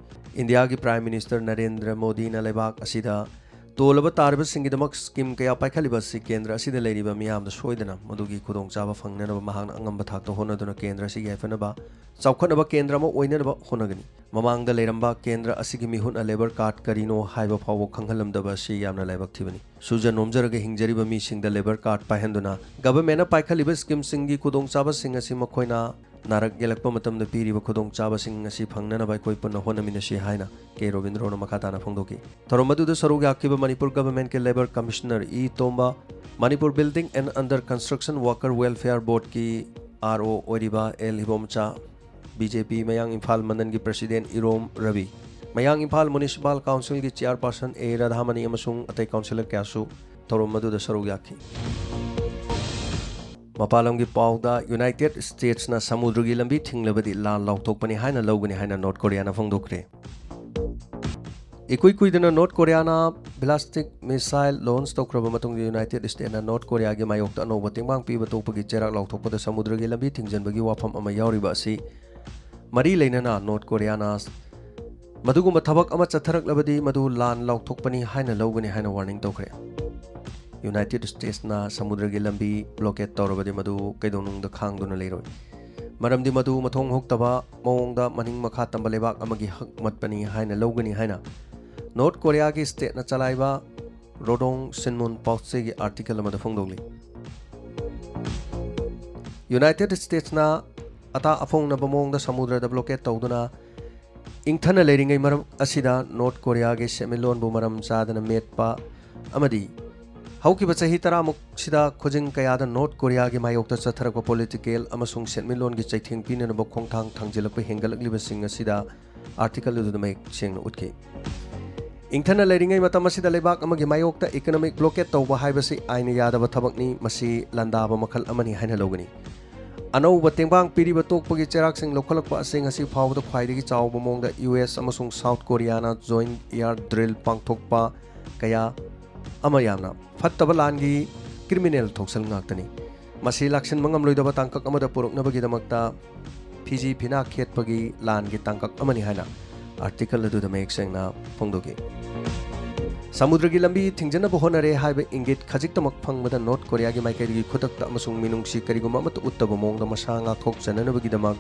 ꯏꯟꯗꯤꯌꯥꯒꯤ ꯄ꯭ꯔꯥꯏꯝ ꯃꯤꯅꯤꯁꯇꯔ ꯅꯔꯦꯟꯗ꯭ꯔ ꯃꯣꯗꯤꯅ ꯂꯩꯕꯥꯛ ꯑꯁꯤꯗ ꯇꯣꯜꯂꯕ ꯇꯥꯔꯤꯕꯁꯤꯡꯒꯤꯗꯃꯛ ꯁ꯭ꯀꯤꯝ ꯀꯌꯥ ꯄꯥꯏꯈꯠꯂꯤꯕ ꯑꯁꯤ ꯀꯦꯟꯗ꯭ꯔ ꯑꯁꯤꯗ ꯂꯩꯔꯤꯕ ꯃꯤꯌꯥꯝꯗ ꯁꯣꯏꯗꯅ ꯃꯗꯨꯒꯤ ꯈꯨꯗꯣꯡꯆꯥꯕ ꯐꯪꯅꯅꯕ ꯃꯍꯥꯛꯅ ꯑꯉꯝꯕ ꯊꯥꯛꯇ ꯍꯣꯠꯅꯗꯨꯅ ꯀꯦꯟꯗ꯭ꯔ ꯑꯁꯤꯒꯤ ꯌꯥꯏꯐꯅꯕ, ꯆꯥꯎꯈꯠꯅꯕ ꯀꯦꯟꯗ꯭ꯔ ꯑꯃ ꯑꯣꯏꯅꯅꯕ ꯍꯣꯠꯅꯒꯅꯤ꯫ ꯃꯃꯥꯡꯗ ꯂꯩꯔꯝꯕ ꯀꯦꯟꯗ꯭ꯔ ꯑꯁꯤꯒꯤ ꯃꯤꯍꯨꯠꯅ ꯂꯦꯕꯔ ꯀꯥꯔꯗ ꯀꯔꯤꯅꯣ ꯍꯥꯏꯕ ꯐꯥꯎꯕ ꯈꯪꯍꯜꯂꯝꯗꯕ ꯑꯁꯤ ꯌꯥꯝꯅ ꯂꯥꯏꯕꯛ ꯊꯤꯕꯅꯤ꯫ ꯁꯨꯖ ꯅꯣꯝꯖꯔꯒ ꯍꯤꯡꯖꯔꯤꯕ ꯃꯤꯁꯤꯡꯗ ꯂꯦꯕꯔ ꯀꯥꯔꯗ ꯄꯥꯏꯍꯟꯗꯨꯅ ꯒꯚꯔꯟꯃꯦꯟꯠꯅ ꯄꯥꯏꯈꯠꯂꯤꯕ ꯁ꯭ꯀꯤꯝꯁꯤꯡꯒꯤ ꯈꯨꯗꯣꯡꯆꯥꯕꯁꯤꯡ ꯑꯁꯤ ꯃꯈꯣꯏꯅ ꯅꯥꯔꯛ ꯌꯦꯛꯂꯛꯄ ꯃꯇꯝꯗ ꯄꯤꯔꯤꯕ ꯈꯨꯗꯣꯡꯆꯥꯕꯁꯤꯡ ꯑꯁꯤ ꯐꯪꯅꯅꯕ ꯑꯩꯈꯣꯏ ꯄꯨꯟꯅ ꯍꯣꯠꯅꯃꯤꯟꯅꯁꯤ ꯍꯥꯏꯅ ꯀꯦ ꯔꯣꯕꯤꯟꯗ꯭ꯔꯣꯅ ꯃꯈꯥ ꯇꯥꯅ ꯐꯣꯡꯗꯣꯛꯈꯤ꯫ ꯊꯧꯔꯝ ꯑꯗꯨꯗ ꯁꯔꯨꯛ ꯌꯥꯈꯤꯕ ꯃꯅꯤꯄꯨꯔ ꯒꯚꯔꯟꯃꯦꯟꯠꯀꯤ labour commissioner E Tomba, Manipur building and under construction worker welfare ꯕꯣꯔꯗꯀꯤ ꯑꯥꯔ ꯑꯣ ꯑꯣꯏꯔꯤꯕ L Ibomcha, B J P Mayang Imphal ꯃꯟꯗꯜꯒꯤ ꯄ꯭ꯔꯁꯤꯗꯦꯟꯠ ꯏꯔꯣꯝ ꯔꯕꯤ, ꯃꯌꯥꯡ ꯏꯝꯐꯥꯜ ꯃ꯭ꯌꯨꯅꯤꯁꯤꯄꯥꯜ ꯀꯥꯎꯟꯁꯤꯜꯒꯤ ꯆꯤꯌꯥꯔꯄꯥꯔꯁꯟ ꯑꯦ ꯔꯥꯙꯥꯃꯅꯤ ꯑꯃꯁꯨꯡ ꯑꯇꯩ ꯀꯥꯎꯟꯁꯤꯂꯔ ꯀꯌꯥꯁꯨ ꯊꯧꯔꯝ ꯑꯗꯨꯗ ꯁꯔꯨꯛ ꯌꯥꯈꯤ꯫ ꯃꯄꯥꯟ ꯂꯝꯒꯤ ꯄꯥꯎꯗ, ꯌꯨꯅꯥꯏꯇꯦꯗ ꯁ꯭ꯇꯦꯠꯁꯅ ꯁꯃꯨꯗ꯭ꯔꯒꯤ ꯂꯝꯕꯤ ꯊꯤꯡꯂꯕꯗꯤ ꯂꯥꯟ ꯂꯥꯎꯊꯣꯛꯄꯅꯤ ꯍꯥꯏꯅ ꯂꯧꯒꯅꯤ ꯍꯥꯏꯅ ꯅꯣꯔꯠ ꯀꯣꯔꯤꯌꯥꯅ ꯐꯣꯡꯗꯣꯛꯈ꯭ꯔꯦ꯫ ꯏꯀꯨꯏ ꯀꯨꯏꯗꯅ ꯅꯣꯔꯠ ꯀꯣꯔꯤꯌꯥꯅ ꯕꯦꯂꯤꯁꯇꯤꯛ ꯃꯤꯁꯥꯏꯜ ꯂꯣꯟꯆ ꯇꯧꯈ꯭ꯔꯕ ꯃꯇꯨꯡꯗ, ꯌꯨꯅꯥꯏꯇꯦꯗ ꯁ꯭ꯇꯦꯠꯅ ꯅꯣꯔꯠ ꯀꯣꯔꯤꯌꯥꯒꯤ ꯃꯥꯌꯣꯛꯇ ꯑꯅꯧꯕ ꯇꯦꯡꯕꯥꯡ ꯄꯤꯕ ꯇꯣꯛꯄꯒꯤ ꯆꯩꯔꯥꯛ ꯂꯥꯎꯊꯣꯛꯄꯗ ꯁꯃꯨꯗ꯭ꯔꯒꯤ ꯂꯝꯕꯤ ꯊꯤꯡꯖꯤꯟꯕꯒꯤ ꯋꯥꯐꯝ ꯑꯃ ꯌꯥꯎꯔꯤꯕ ꯑꯁꯤ ꯃꯔꯤ ꯂꯩꯅꯅ ꯅꯣꯔꯠ ꯀꯣꯔꯤꯌꯥꯅ ꯃꯗꯨꯒꯨꯝꯕ ꯊꯕꯛ ꯑꯃ ꯆꯠꯊꯔꯛꯂꯕꯗꯤ ꯃꯗꯨ ꯂꯥꯟ ꯂꯥꯎꯊꯣꯛꯄꯅꯤ ꯍꯥꯏꯅ ꯂꯧꯒꯅꯤ ꯍꯥꯏꯅ ꯋꯥꯔꯅꯤꯡ ꯇꯧꯈ꯭ꯔꯦ꯫ ꯌꯨꯅꯥꯏꯇꯦꯗ ꯁ꯭ꯇꯦꯠꯁꯅ ꯁꯃꯨꯗ꯭ꯔꯒꯤ ꯂꯝꯕꯤ ꯕ꯭ꯂꯣꯀꯦꯗ ꯇꯧꯔꯕꯗꯤ ꯃꯗꯨ ꯀꯩꯗꯧꯅꯨꯡꯗ ꯈꯥꯡꯗꯨꯅ ꯂꯩꯔꯣꯏ, ꯃꯔꯝꯗꯤ ꯃꯗꯨ ꯃꯊꯣꯡ ꯍꯨꯛꯇꯕ ꯃꯑꯣꯡꯗ ꯃꯅꯤꯡ ꯃꯈꯥ ꯇꯝꯕ ꯂꯩꯕꯥꯛ ꯑꯃꯒꯤ ꯍꯛ ꯃꯠꯄꯅꯤ ꯍꯥꯏꯅ ꯂꯧꯒꯅꯤ ꯍꯥꯏꯅ ꯅꯣꯔꯠ ꯀꯣꯔꯤꯌꯥꯒꯤ ꯁ꯭ꯇꯦꯠꯅ ꯆꯂꯥꯏꯕ ꯔꯣꯗꯣꯡ ꯁꯤꯟꯃꯨꯟ ꯄꯥꯎꯆꯦꯒꯤ ꯑꯥꯔꯇꯤꯀꯜ ꯑꯃꯗ ꯐꯣꯡꯗꯣꯛꯂꯤ꯫ ꯌꯨꯅꯥꯏꯇꯦꯗ ꯁ꯭ꯇꯦꯠꯁꯅ ꯑꯇꯥ ꯑꯐꯣꯡꯅꯕ ꯃꯑꯣꯡꯗ ꯁꯃꯨꯗ꯭ꯔꯗ ꯕ꯭ꯂꯣꯀꯦꯗ ꯇꯧꯗꯨꯅ ꯏꯪꯊꯅ ꯂꯩꯔꯤꯉꯩ ꯃꯔꯛ ꯑꯁꯤꯗ ꯅꯣꯔꯠ ꯀꯣꯔꯤꯌꯥꯒꯤ ꯁꯦꯟꯃꯤꯠꯂꯣꯟꯕꯨ ꯃꯔꯝ ꯆꯥꯗꯅ ꯃꯦꯠꯄ ꯑꯃꯗꯤ ꯍꯧꯈꯤꯕ ꯆꯍꯤ ꯇꯔꯥꯃꯨꯛꯁꯤꯗ ꯈꯨꯖꯤꯡ ꯀꯌꯥꯗ ꯅꯣꯔꯠ ꯀꯣꯔꯤꯌꯥꯒꯤ ꯃꯥꯌꯣꯛꯇ ꯆꯠꯊꯔꯛꯄ ꯄꯣꯂꯤꯇꯤꯀꯦꯜ ꯑꯃꯁꯨꯡ ꯁꯦꯟꯃꯤꯠꯂꯣꯟꯒꯤ ꯆꯩꯊꯦꯡ ꯄꯤꯅꯅꯕ ꯈꯣꯡꯊꯥꯡ ꯊꯥꯡꯖꯤꯜꯂꯛꯄ ꯍꯦꯟꯒꯠꯂꯛꯂꯤꯕꯁꯤꯡ ꯑꯁꯤꯗ ꯑꯥꯔꯇꯤꯀꯜ ꯑꯗꯨꯗ ꯃꯌꯦꯛ ꯁꯦꯡꯅ ꯎꯠꯈꯤ꯫ ꯏꯪꯊꯅ ꯂꯩꯔꯤꯉꯩ ꯃꯇꯝ ꯑꯁꯤꯗ ꯂꯩꯕꯥꯛ ꯑꯃꯒꯤ ꯃꯥꯌꯣꯛꯇ ꯏꯀꯣꯅꯣꯃꯤꯛ ꯕ꯭ꯂꯣꯀꯦꯗ ꯇꯧꯕ ꯍꯥꯏꯕꯁꯤ ꯑꯥꯏꯟꯅ ꯌꯥꯗꯕ ꯊꯕꯛꯅꯤ, ꯃꯁꯤ ꯂꯥꯟꯗꯥꯕ ꯃꯈꯜ ꯑꯃꯅꯤ ꯍꯥꯏꯅ ꯂꯧꯒꯅꯤ꯫ ꯑꯅꯧꯕ ꯇꯦꯡꯕꯥꯡ ꯄꯤꯔꯤꯕ ꯇꯣꯛꯄꯒꯤ ꯆꯩꯔꯥꯛꯁꯤꯡ ꯂꯧꯈꯠꯂꯛꯄ ꯑꯁꯤ ꯉꯁꯤ ꯐꯥꯎꯕꯗ ꯈ꯭ꯋꯥꯏꯗꯒꯤ ꯆꯥꯎꯕ ꯃꯑꯣꯡꯗ ꯌꯨ ꯑꯦꯁ ꯑꯃꯁꯨꯡ ꯁꯥꯎꯠ ꯀꯣꯔꯤꯌꯥꯅ ꯖꯣꯏꯟꯠ ꯑꯦꯌꯔ ꯗ꯭ꯔꯤꯜ ꯄꯥꯡꯊꯣꯛꯄ ꯀꯌꯥ ꯑꯃ ꯌꯥꯝꯅ ꯐꯠꯇꯕ ꯂꯥꯟꯒꯤ ꯀ꯭ꯔꯤꯃꯤꯅꯦꯜ ꯊꯧꯁꯤꯜ ꯉꯥꯛꯇꯅꯤ꯫ ꯃꯁꯤ ꯂꯥꯛꯁꯤꯟꯕ ꯉꯝꯂꯣꯏꯗꯕ ꯇꯥꯡꯀꯛ ꯑꯃꯗ ꯄꯨꯔꯛꯅꯕꯒꯤꯗꯃꯛꯇ ꯐꯤꯖꯤ ꯐꯤꯅꯥ ꯈꯦꯠꯄꯒꯤ ꯂꯥꯟꯒꯤ ꯇꯥꯡꯀꯛ ꯑꯃꯅꯤ ꯍꯥꯏꯅ ꯑꯥꯔꯇꯤꯀꯜ ꯑꯗꯨꯗ ꯃꯌꯦꯛ ꯁꯦꯡꯅ ꯐꯣꯡꯗꯣꯛꯈꯤ꯫ ꯁꯃꯨꯗ꯭ꯔꯒꯤ ꯂꯝꯕꯤ ꯊꯤꯡꯖꯤꯟꯅꯕ ꯍꯣꯠꯅꯔꯦ ꯍꯥꯏꯕ ꯏꯪꯒꯤꯠ ꯈꯖꯤꯛꯇꯃꯛ ꯐꯪꯕꯗ ꯅꯣꯔꯠ ꯀꯣꯔꯤꯌꯥꯒꯤ ꯃꯥꯏꯀꯩꯗꯒꯤ ꯈꯨꯗꯛꯇ ꯑꯃꯁꯨꯡ ꯃꯤꯅꯨꯡꯁꯤ ꯀꯔꯤꯒꯨꯝꯕ ꯑꯃꯠꯇ ꯎꯠꯇꯕ ꯃꯑꯣꯡꯗ ꯃꯁꯥ ꯉꯥꯛꯊꯣꯛꯆꯅꯅꯕꯒꯤꯗꯃꯛ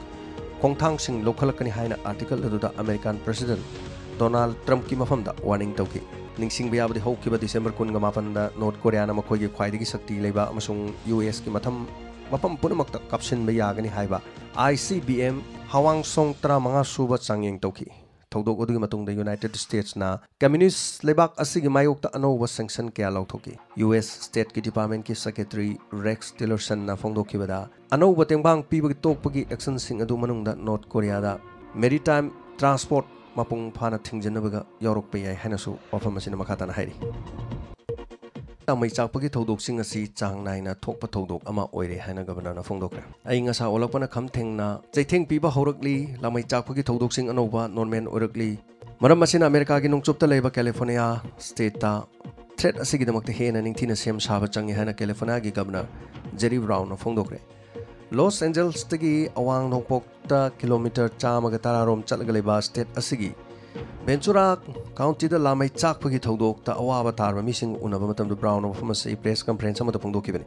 ꯈꯣꯡꯊꯥꯡꯁꯤꯡ ꯂꯧꯈꯠꯂꯛꯀꯅꯤ ꯍꯥꯏꯅ ꯑꯥꯔꯇꯤꯀꯜ ꯑꯗꯨꯗ ꯑꯃꯦꯔꯤꯀꯥꯟ ꯄ꯭ꯔꯦꯁꯤꯗꯦꯟꯠ ꯗꯣꯅꯥꯜꯗ ꯇ꯭ꯔꯝꯞꯀꯤ ꯃꯐꯝꯗ ꯋꯥꯔꯅꯤꯡ ꯇꯧꯈꯤ꯫ ꯅꯤꯡꯁꯤꯡꯕ ꯌꯥꯕꯗꯤ, ꯍꯧꯈꯤꯕ ꯗꯤꯁꯦꯝꯕꯔ ꯀꯨꯟꯒ ꯃꯥꯄꯟꯗ ꯅꯣꯔꯠ ꯀꯣꯔꯤꯌꯥꯅ ꯃꯈꯣꯏꯒꯤ ꯈ꯭ꯋꯥꯏꯗꯒꯤ ꯁꯛꯇꯤ ꯂꯩꯕ ꯑꯃꯁꯨꯡ ꯌꯨ ꯑꯦꯁꯀꯤ ꯃꯊꯝ ꯃꯐꯝ ꯄꯨꯝꯅꯃꯛꯇ ꯀꯥꯞꯁꯤꯟꯕ ꯌꯥꯒꯅꯤ ꯍꯥꯏꯕ ꯑꯥꯏ ꯁꯤ ꯕꯤ ꯑꯦꯝ ꯍꯋꯥꯡꯁꯣꯡ ꯇꯔꯥꯃꯉꯥ ꯁꯨꯕ ꯆꯥꯡꯌꯦꯡ ꯇꯧꯈꯤ꯫ ꯊꯧꯗꯣꯛ ꯑꯗꯨꯒꯤ ꯃꯇꯨꯡꯗ ꯌꯨꯅꯥꯏꯇꯦꯗ ꯁ꯭ꯇꯦꯠꯁꯅ ꯀꯝꯃ꯭ꯌꯨꯅꯤꯁ ꯂꯩꯕꯥꯛ ꯑꯁꯤꯒꯤ ꯃꯥꯌꯣꯛꯇ ꯑꯅꯧꯕ ꯁꯦꯡꯁꯟ ꯀꯌꯥ ꯂꯧꯊꯣꯛꯈꯤ꯫ ꯌꯨ ꯑꯦꯁ ꯁ꯭ꯇꯦꯠꯀꯤ ꯗꯤꯄꯥꯔꯠꯃꯦꯟꯠꯀꯤ ꯁꯦꯀ꯭ꯔꯦꯇꯔꯤ ꯔꯦꯛꯁ ꯇꯤꯂꯔꯁꯟꯅ ꯐꯣꯡꯗꯣꯛꯈꯤꯕꯗ, ꯑꯅꯧꯕ ꯇꯦꯡꯕꯥꯡ ꯄꯤꯕꯒꯤ ꯇꯣꯛꯄꯒꯤ ꯑꯦꯛꯁꯟꯁꯤꯡ ꯑꯗꯨ ꯃꯅꯨꯡꯗ ꯅꯣꯔꯠ ꯀꯣꯔꯤꯌꯥꯗ ꯃꯦꯔꯤꯇꯥꯏꯝ ꯇ꯭ꯔꯥꯟꯁꯄꯣꯔꯠ ꯃꯄꯨꯡ ꯐꯥꯅ ꯊꯤꯡꯖꯤꯟꯅꯕꯒ ꯌꯥꯎꯔꯛꯄ ꯌꯥꯏ ꯍꯥꯏꯅꯁꯨ ꯋꯥꯐꯝ ꯑꯁꯤꯅ ꯃꯈꯥ ꯇꯥꯅ ꯍꯥꯏꯔꯤ꯫ ꯂꯥꯃꯩ ꯆꯥꯛꯄꯒꯤ ꯊꯧꯗꯣꯛꯁꯤꯡ ꯑꯁꯤ ꯆꯥꯡ ꯅꯥꯏꯅ ꯊꯣꯛꯄ ꯊꯧꯗꯣꯛ ꯑꯃ ꯑꯣꯏꯔꯦ ꯍꯥꯏꯅ ꯒꯕꯔꯅꯔꯅ ꯐꯣꯡꯗꯣꯛꯈ꯭ꯔꯦ꯫ ꯑꯏꯪ ꯑꯁꯥ ꯑꯣꯜꯂꯛꯄꯅ ꯈꯝ ꯊꯦꯡꯅ ꯆꯩꯊꯦꯡ ꯄꯤꯕ ꯍꯧꯔꯛꯂꯤ꯫ ꯂꯥꯃꯩ ꯆꯥꯛꯄꯒꯤ ꯊꯧꯗꯣꯛꯁꯤꯡ ꯑꯅꯧꯕ ꯅꯣꯔꯃꯦꯜ ꯑꯣꯏꯔꯛꯂꯤ꯫ ꯃꯔꯝ ꯑꯁꯤꯅ ꯑꯃꯦꯔꯤꯀꯥꯒꯤ ꯅꯣꯡꯆꯨꯞꯇ ꯂꯩꯕ ꯀꯦꯂꯤꯐꯣꯔꯅꯤꯌꯥ ꯁ꯭ꯇꯦꯠꯇ ꯊ꯭ꯔꯦꯠ ꯑꯁꯤꯒꯤꯗꯃꯛꯇ ꯍꯦꯟꯅ ꯅꯤꯡꯊꯤꯅ ꯁꯦꯝ ꯁꯥꯕ ꯆꯪꯏ ꯍꯥꯏꯅ ꯀꯦꯂꯤꯐꯣꯔꯅꯤꯌꯥꯒꯤ ꯒꯕꯔꯅꯔ ꯖꯦꯔꯤ ꯕ꯭ꯔꯥꯎꯟꯅ ꯐꯣꯡꯗꯣꯛꯈ꯭ꯔꯦ꯫ ꯂꯣꯁ ꯑꯦꯟꯖꯦꯜꯁꯇꯒꯤ ꯑꯋꯥꯡ ꯅꯣꯡꯄꯣꯛꯇ ꯀꯤꯂꯣꯃꯤꯇꯔ ꯆꯥꯝꯃꯒ ꯇꯔꯥ ꯔꯣꯝ ꯆꯠꯂꯒ ꯂꯩꯕ ꯁ꯭ꯇꯦꯠ ꯑꯁꯤꯒꯤ ꯚꯦꯟꯆꯨꯔꯥ ꯀꯥꯎꯟꯇꯤꯗ ꯂꯥꯃꯩ ꯆꯥꯛꯄꯒꯤ ꯊꯧꯗꯣꯛꯇ ꯑꯋꯥꯕ ꯇꯥꯔꯕ ꯃꯤꯁꯤꯡ ꯎꯅꯕ ꯃꯇꯝꯗ ꯕ꯭ꯔꯥꯎꯟꯅ ꯋꯥꯐꯝ ꯑꯁꯤ ꯄ꯭ꯔꯦꯁ ꯀꯟꯐꯔꯦꯟꯁ ꯑꯃꯗ ꯐꯣꯡꯗꯣꯛꯈꯤꯕꯅꯤ꯫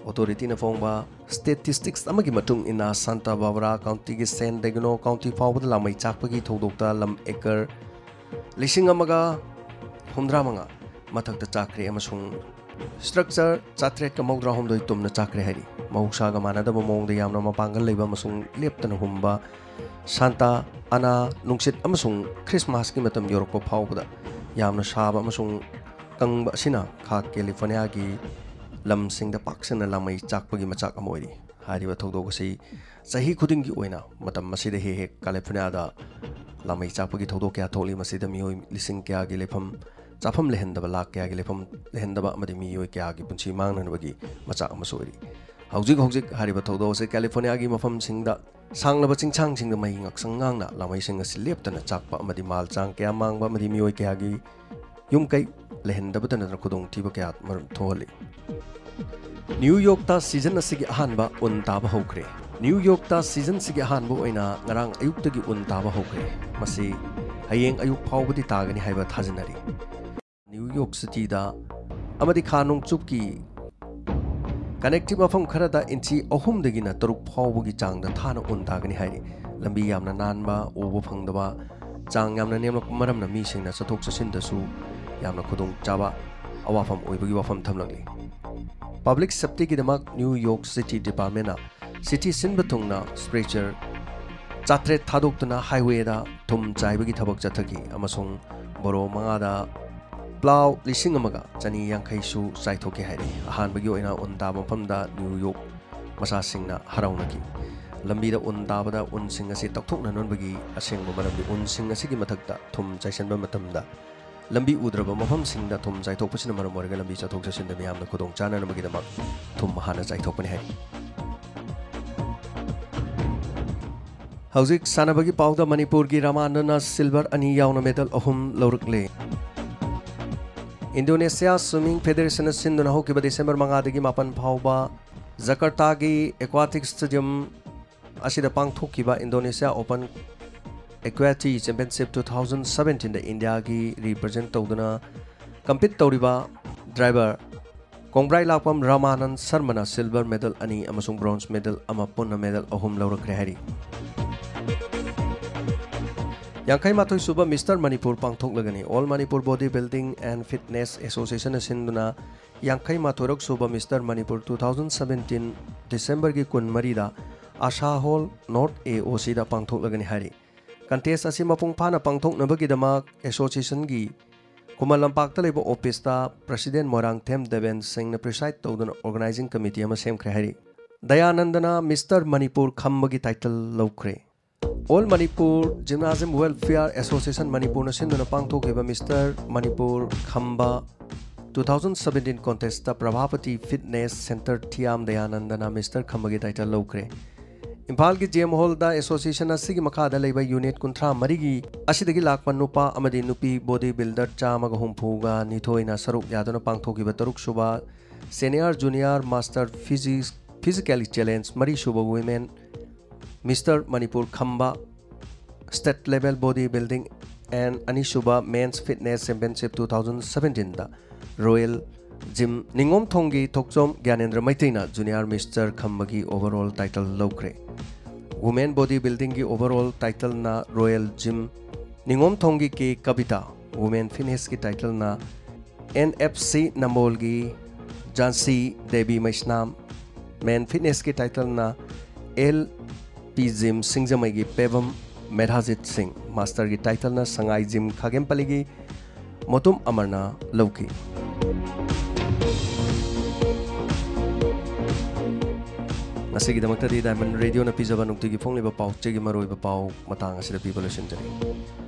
ꯑꯣꯊꯣꯔꯤꯇꯤꯅ ꯐꯣꯡꯕ ꯁ꯭ꯇꯦꯇꯤꯁꯇꯤꯛꯁ ꯑꯃꯒꯤ ꯃꯇꯨꯡ ꯏꯟꯅ, ꯁꯥꯟꯇꯥ ꯕꯥꯕꯔꯥ ꯀꯥꯎꯟꯇꯤꯒꯤ ꯁꯦꯟ ꯗꯦꯒꯅꯣ ꯀꯥꯎꯟꯇꯤ ꯐꯥꯎꯕꯗ ꯂꯥꯃꯩ ꯆꯥꯛꯄꯒꯤ ꯊꯧꯗꯣꯛꯇ ꯂꯝ ꯑꯦꯀꯔ ꯂꯤꯁꯤꯡ ꯑꯃꯒ ꯍꯨꯝꯗ꯭ꯔꯥ ꯃꯉꯥ ꯃꯊꯛꯇ ꯆꯥꯛꯈ꯭ꯔꯦ ꯑꯃꯁꯨꯡ ꯁ꯭ꯇ꯭ꯔꯛꯆꯔ ꯆꯥꯇ꯭ꯔꯦꯠꯀ ꯃꯧꯗ꯭ꯔꯥ ꯍꯨꯝꯗꯣꯏ ꯇꯨꯝꯅ ꯆꯥꯛꯈ꯭ꯔꯦ ꯍꯥꯏꯔꯤ꯫ ꯃꯍꯧꯁꯥꯒ ꯃꯥꯟꯅꯗꯕ ꯃꯑꯣꯡꯗ ꯌꯥꯝꯅ ꯃꯄꯥꯡꯒꯜ ꯂꯩꯕ ꯑꯃꯁꯨꯡ ꯂꯦꯞꯇꯅ ꯍꯨꯝꯕ ꯁꯥꯟꯇꯥ ꯑꯅꯥ ꯅꯨꯡꯁꯤꯠ ꯑꯃꯁꯨꯡ ꯈ꯭ꯔꯤꯁꯃꯥꯁꯀꯤ ꯃꯇꯝ ꯌꯧꯔꯛꯄ ꯐꯥꯎꯕꯗ ꯌꯥꯝꯅ ꯁꯥꯕ ꯑꯃꯁꯨꯡ ꯀꯪꯕ ꯑꯁꯤꯅ ꯈꯥ ꯀꯦꯂꯤꯐꯣꯔꯅꯤꯌꯥꯒꯤ ꯂꯝꯁꯤꯡꯗ ꯄꯥꯛ ꯁꯟꯅ ꯂꯥꯃꯩ ꯆꯥꯛꯄꯒꯤ ꯃꯆꯥꯛ ꯑꯃ ꯑꯣꯏꯔꯤ꯫ ꯍꯥꯏꯔꯤꯕ ꯊꯧꯗꯣꯛ ꯑꯁꯤ ꯆꯍꯤ ꯈꯨꯗꯤꯡꯒꯤ ꯑꯣꯏꯅ ꯃꯇꯝ ꯑꯁꯤꯗ ꯍꯦꯛ ꯍꯦꯛ ꯀꯦꯂꯤꯐꯣꯔꯅꯤꯌꯥꯗ ꯂꯥꯃꯩ ꯆꯥꯛꯄꯒꯤ ꯊꯧꯗꯣꯛ ꯀꯌꯥ ꯊꯣꯛꯂꯤ꯫ ꯃꯁꯤꯗ ꯃꯤꯑꯣꯏ ꯂꯤꯁꯤꯡ ꯀꯌꯥꯒꯤ ꯂꯩꯐꯝ ꯆꯥꯐꯝ ꯂꯩꯍꯟꯗꯕ, ꯂꯥꯛ ꯀꯌꯥꯒꯤ ꯂꯩꯐꯝ ꯂꯩꯍꯟꯗꯕ ꯑꯃꯗꯤ ꯃꯤꯑꯣꯏ ꯀꯌꯥꯒꯤ ꯄꯨꯟꯁꯤ ꯃꯥꯡꯅꯅꯕꯒꯤ ꯃꯆꯥꯛ ꯑꯃꯁꯨ ꯑꯣꯏꯔꯤ꯫ ꯍꯧꯖꯤꯛ ꯍꯧꯖꯤꯛ ꯍꯥꯏꯔꯤꯕ ꯊꯧꯗꯣꯛ ꯑꯁꯤ ꯀꯦꯂꯤꯐꯣꯔꯅꯤꯌꯥꯒꯤ ꯃꯐꯝꯁꯤꯡꯗ ꯁꯥꯡꯂꯕ ꯆꯤꯡꯁꯥꯡꯁꯤꯡꯗ ꯃꯩ ꯉꯥꯡꯁꯪ ꯉꯥꯡꯅ ꯂꯥꯃꯩꯁꯤꯡ ꯑꯁꯤ ꯂꯦꯞꯇꯅ ꯆꯥꯛꯄ ꯑꯃꯗꯤ ꯃꯥꯜ ꯆꯥꯡ ꯀꯌꯥ ꯃꯥꯡꯕ ꯑꯃꯗꯤ ꯃꯤꯑꯣꯏ ꯀꯌꯥꯒꯤ ꯌꯨꯝ ꯀꯩ ꯂꯩꯍꯟꯗꯕꯇ ꯅꯠꯇꯅ ꯈꯨꯗꯣꯡꯊꯤꯕ ꯀꯌꯥ ꯃꯔꯝ ꯊꯣꯛꯍꯜꯂꯤ꯫ ꯅ꯭ꯌꯨ ꯌꯣꯔꯛꯇ ꯁꯤꯖꯟ ꯑꯁꯤꯒꯤ ꯑꯍꯥꯟꯕ ꯎꯟ ꯇꯥꯕ ꯍꯧꯈ꯭ꯔꯦ꯫ ꯅ꯭ꯌꯨ ꯌꯣꯔꯛꯇ ꯁꯤꯖꯟꯁꯤꯒꯤ ꯑꯍꯥꯟꯕ ꯑꯣꯏꯅ ꯉꯔꯥꯡ ꯑꯌꯨꯛꯇꯒꯤ ꯎꯟ ꯇꯥꯕ ꯍꯧꯈ꯭ꯔꯦ꯫ ꯃꯁꯤ ꯍꯌꯦꯡ ꯑꯌꯨꯛ ꯐꯥꯎꯕꯗꯤ ꯇꯥꯒꯅꯤ ꯍꯥꯏꯕ ꯊꯥꯖꯅꯔꯤ꯫ ꯅ꯭ꯌꯨ ꯌꯣꯔꯛ ꯁꯤꯇꯤꯗ ꯑꯃꯗꯤ ꯈꯥ ꯅꯣꯡꯆꯨꯞꯀꯤ ꯀꯅꯦꯛꯇꯤꯕ ꯃꯐꯝ ꯈꯔꯗ ꯏꯟꯆꯤ ꯑꯍꯨꯝꯗꯒꯤꯅ ꯇꯔꯨꯛ ꯐꯥꯎꯕꯒꯤ ꯆꯥꯡꯗ ꯊꯥꯅ ꯎꯟ ꯇꯥꯒꯅꯤ ꯍꯥꯏꯔꯤ꯫ ꯂꯝꯕꯤ ꯌꯥꯝꯅ ꯅꯥꯟꯕ, ꯎꯕ ꯐꯪꯗꯕ, ꯆꯥꯡ ꯌꯥꯝꯅ ꯅꯦꯝꯂꯛꯄ ꯃꯔꯝꯅ ꯃꯤꯁꯤꯡꯅ ꯆꯠꯊꯣꯛ ꯆꯠꯁꯤꯟꯗꯁꯨ ꯌꯥꯝꯅ ꯈꯨꯗꯣꯡꯆꯥꯕ ꯑꯋꯥꯐꯝ ꯑꯣꯏꯕꯒꯤ ꯋꯥꯐꯝ ꯊꯝꯂꯛꯂꯤ꯫ ꯄꯕ꯭ꯂꯤꯛ ꯁꯦꯐꯇꯤꯒꯤꯗꯃꯛ ꯅ꯭ꯌꯨ ꯌꯣꯔꯛ ꯁꯤꯇꯤ ꯗꯤꯄꯥꯔꯠꯃꯦꯟꯅ ꯁꯤꯇꯤ ꯁꯤꯟꯕ ꯊꯨꯡꯅ ꯁ꯭ꯇ꯭ꯔꯦꯆꯔ ꯆꯥꯇ꯭ꯔꯦꯠ ꯊꯥꯗꯣꯛꯇꯨꯅ ꯍꯥꯏꯋꯦꯗ ꯊꯨꯝ ꯆꯥꯏꯕꯒꯤ ꯊꯕꯛ ꯆꯠꯊꯈꯤ ꯑꯃꯁꯨꯡ ꯕꯣꯔꯣ ꯃꯉꯥꯗ ꯄ꯭ꯂꯥꯎ ꯂꯤꯁꯤꯡ ꯑꯃꯒ ꯆꯅꯤ ꯌꯥꯡꯈꯩꯁꯨ ꯆꯥꯏꯊꯣꯛꯈꯤ ꯍꯥꯏꯔꯤ꯫ ꯑꯍꯥꯟꯕꯒꯤ ꯑꯣꯏꯅ ꯎꯟ ꯇꯥꯕ ꯃꯐꯝꯗ ꯅ꯭ꯌꯨ ꯌꯣꯔꯛ ꯃꯆꯥꯁꯤꯡꯅ ꯍꯔꯥꯎꯅꯈꯤ꯫ ꯂꯝꯕꯤꯗ ꯎꯟ ꯇꯥꯕꯗ ꯎꯟꯁꯤꯡ ꯑꯁꯤ ꯇꯧꯊꯣꯛꯅꯅꯕꯒꯤ ꯑꯁꯦꯡꯕ ꯃꯔꯝꯗꯤ ꯎꯟꯁꯤꯡ ꯑꯁꯤꯒꯤ ꯃꯊꯛꯇ ꯊꯨꯝ ꯆꯥꯏꯁꯤꯟꯕ ꯃꯇꯝꯗ ꯂꯝꯕꯤ ꯎꯗ꯭ꯔꯕ ꯃꯐꯝꯁꯤꯡꯗ ꯊꯨꯝ ꯆꯥꯏꯊꯣꯛꯄꯁꯤꯅ ꯃꯔꯝ ꯑꯣꯏꯔꯒ ꯂꯝꯕꯤ ꯆꯠꯊꯣꯛ ꯆꯠꯁꯤꯟꯗ ꯃꯤꯌꯥꯝꯅ ꯈꯨꯗꯣꯡ ꯆꯥꯅꯅꯕꯒꯤꯗꯃꯛ ꯊꯨꯝ ꯍꯥꯟꯅ ꯆꯥꯏꯊꯣꯛꯄꯅꯤ ꯍꯥꯏꯔꯤ꯫ ꯍꯧꯖꯤꯛ ꯁꯥꯟꯅꯕꯒꯤ ꯄꯥꯎꯗ ꯃꯅꯤꯄꯨꯔꯒꯤ ꯔꯃꯥꯅꯟꯗꯅ ꯁꯤꯜꯚꯔ ꯑꯅꯤ ꯌꯥꯎꯅ ꯃꯦꯗꯜ ꯑꯍꯨꯝ ꯂꯧꯔꯛꯂꯦ꯫ ꯏꯟꯗꯣꯅꯦꯁꯤꯌꯥ ꯁ꯭ꯋꯤꯃꯤꯡ ꯐꯦꯗꯦꯔꯦꯁꯟꯅ ꯁꯤꯟꯗꯨꯅ ꯍꯧꯈꯤꯕ ꯗꯤꯁꯦꯝꯕꯔ ꯃꯉꯥꯗꯒꯤ ꯃꯥꯄꯟ ꯐꯥꯎꯕ ꯖꯀꯔꯇꯥꯒꯤ ꯑꯦꯀ꯭ꯋꯥꯇꯤꯛ ꯁ꯭ꯇꯦꯗꯤꯌꯝ ꯑꯁꯤꯗ ꯄꯥꯡꯊꯣꯛꯈꯤꯕ Indonesia open aquatic championship two thousand ꯁꯕꯦꯟꯇꯤꯟꯗ ꯏꯟꯗꯤꯌꯥꯒꯤ ꯔꯤꯄ꯭ꯔꯖꯦꯟꯠ ꯇꯧꯗꯨꯅ ꯀꯝꯄꯤꯠ ꯇꯧꯔꯤꯕ ꯗ꯭ꯔꯥꯏꯚꯔ ꯀꯣꯡꯕ꯭ꯔꯥꯏ ꯂꯥꯛꯄꯝ ꯔꯃꯥꯅꯟ ꯁꯔꯃꯅ ꯁꯤꯜꯚꯔ ꯃꯦꯗꯜ ꯑꯅꯤ ꯑꯃꯁꯨꯡ ꯕ꯭ꯔꯣꯟꯖ ꯃꯦꯗꯜ ꯑꯃ, ꯄꯨꯟꯅ ꯃꯦꯗꯜ ꯑꯍꯨꯝ ꯂꯧꯔꯛꯈ꯭ꯔꯦ ꯍꯥꯏꯔꯤ꯫ ꯌꯥꯡꯈꯩ ꯃꯥꯊꯣꯏ ꯁꯨꯕ ꯃꯤꯁꯇꯔ ꯃꯅꯤꯄꯨꯔ ꯄꯥꯡꯊꯣꯛꯂꯒꯅꯤ꯫ All Manipur body building and fitness ꯑꯦꯁꯣꯁꯤꯌꯦꯁꯟꯅ ꯁꯤꯟꯗꯨꯅ ꯌꯥꯡꯈꯩ ꯃꯥꯊꯣꯏꯔꯛ ꯁꯨꯕ mister Manipur two thousand seventeen ꯗꯤꯁꯦꯝꯕꯔꯒꯤ ꯀꯨꯟꯃꯔꯤꯗ ꯑꯥꯁꯥ ꯍꯣꯜ ꯅꯣꯔꯠ ꯑꯦ ꯑꯣ ꯁꯤꯗ ꯄꯥꯡꯊꯣꯛꯂꯒꯅꯤ ꯍꯥꯏꯔꯤ꯫ ꯀꯟꯇꯦꯁ ꯑꯁꯤ ꯃꯄꯨꯡ ꯐꯥꯅ ꯄꯥꯡꯊꯣꯛꯅꯕꯒꯤꯗꯃꯛ ꯑꯦꯁꯣꯁꯤꯌꯦꯁꯟꯒꯤ ꯈꯨꯃꯟ ꯂꯝꯄꯥꯛꯇ ꯂꯩꯕ ꯑꯣꯐꯤꯁꯇ ꯄ꯭ꯔꯁꯤꯗꯦꯟ ꯃꯣꯏꯔꯥꯡꯊꯦꯝ ꯗꯦꯕꯦꯟ ꯁꯤꯡꯅ ꯄ꯭ꯔꯤꯁꯥꯏꯗ ꯇꯧꯗꯨꯅ ꯑꯣꯔꯒꯅꯥꯏꯖꯤꯡ ꯀꯃꯤꯇꯤ ꯑꯃ ꯁꯦꯝꯈ꯭ꯔꯦ ꯍꯥꯏꯔꯤ꯫ ꯗꯌꯥꯅꯟꯗꯅ ꯃꯤꯁꯇꯔ ꯃꯅꯤꯄꯨꯔ ꯈꯝꯕꯒꯤ ꯇꯥꯏꯇꯜ ꯂꯧꯈ꯭ꯔꯦ꯫ All Manipur gymnasium welfare association ꯃꯅꯤꯄꯨꯔꯅ ꯁꯤꯟꯗꯨꯅ ꯄꯥꯡꯊꯣꯛꯈꯤꯕ ꯃꯤꯁꯇꯔ ꯃꯅꯤꯄꯨꯔ ꯈꯝꯕ two thousand seventeen contest Prabhavati fitness centre Thiyam ꯗꯌꯥꯅꯟꯗꯅ ꯃꯤꯁꯇꯔ ꯈꯝꯕꯒꯤ ꯇꯥꯏꯇꯜ ꯂꯧꯈ꯭ꯔꯦ꯫ ꯏꯝꯐꯥꯜꯒꯤ ꯖꯤ ꯑꯦꯝ ꯍꯣꯜꯗ ꯑꯦꯁꯣꯁꯤꯌꯦꯁꯟ ꯑꯁꯤꯒꯤ ꯃꯈꯥꯗ ꯂꯩꯕ ꯌꯨꯅꯤꯠ ꯀꯨꯟꯊ꯭ꯔꯥ ꯃꯔꯤꯒꯤ ꯑꯁꯤꯗꯒꯤ ꯂꯥꯛꯄ ꯅꯨꯄꯥ ꯑꯃꯗꯤ ꯅꯨꯄꯤ ꯕꯣꯗꯤ ꯕꯤꯜꯗꯔ ꯆꯥꯝꯃꯒ ꯍꯨꯝꯐꯨꯒ ꯅꯤꯊꯣꯏꯅ ꯁꯔꯨꯛ ꯌꯥꯗꯨꯅ ꯄꯥꯡꯊꯣꯛꯈꯤꯕ ꯇꯔꯨꯛ ꯁꯨꯕ Senior Junior Master Physics Physically Challenge ꯃꯔꯤꯁꯨꯕ Women Mister Manipur Khamba, State Level Body Building and ꯑꯅꯤꯁꯨꯕ Men's Fitness Championship two thousand seventeen ꯗ Royal Gym ꯅꯤꯉꯣꯝꯊꯣꯡꯒꯤ ꯊꯣꯛꯆꯣꯝ ꯒ꯭ꯌꯥꯅꯦꯟꯗ꯭ꯔ ꯃꯩꯇꯩꯅ Junior Mister ꯈꯝꯕꯒꯤ overall title ꯂꯧꯈ꯭ꯔꯦ꯫ Women Body Building ꯒꯤ overall title ꯅ Royal Gym ꯅꯤꯉꯣꯝꯊꯣꯡꯒꯤ ꯀꯦ ꯀꯕꯤꯇꯥ, Women Fitness ꯀꯤ title ꯅ N F C ꯅꯝꯕꯣꯜꯒꯤ Jhansi Devi ꯃꯩꯁꯅꯥꯝ, Men Fitness ꯀꯤ title ꯅ L P Gym ꯁꯤꯡꯖꯃꯩꯒꯤ Pebam ꯃꯦꯙꯥꯖꯤꯠ ꯁꯤꯡ, Master ꯒꯤ title ꯅ ꯁꯉꯥꯏ Gym ꯈꯥꯒꯦꯝꯄꯜꯂꯤꯒꯤ ꯃꯣꯇꯨꯝ ꯑꯃꯔꯅ ꯂꯧꯈꯤ꯫ ꯉꯁꯤꯒꯤꯗꯃꯛꯇꯗꯤ Diamond Radio ꯅ ꯄꯤꯖꯕ ꯅꯨꯡꯇꯤꯒꯤ ꯐꯣꯡꯂꯤꯕ ꯄꯥꯎ ꯆꯦꯒꯤ ꯃꯔꯨꯑꯣꯏꯕ ꯄꯥꯎ ꯃꯇꯥꯡ ꯑꯁꯤꯗ ꯄꯤꯕ ꯂꯣꯏꯁꯤꯟꯖꯔꯤ꯫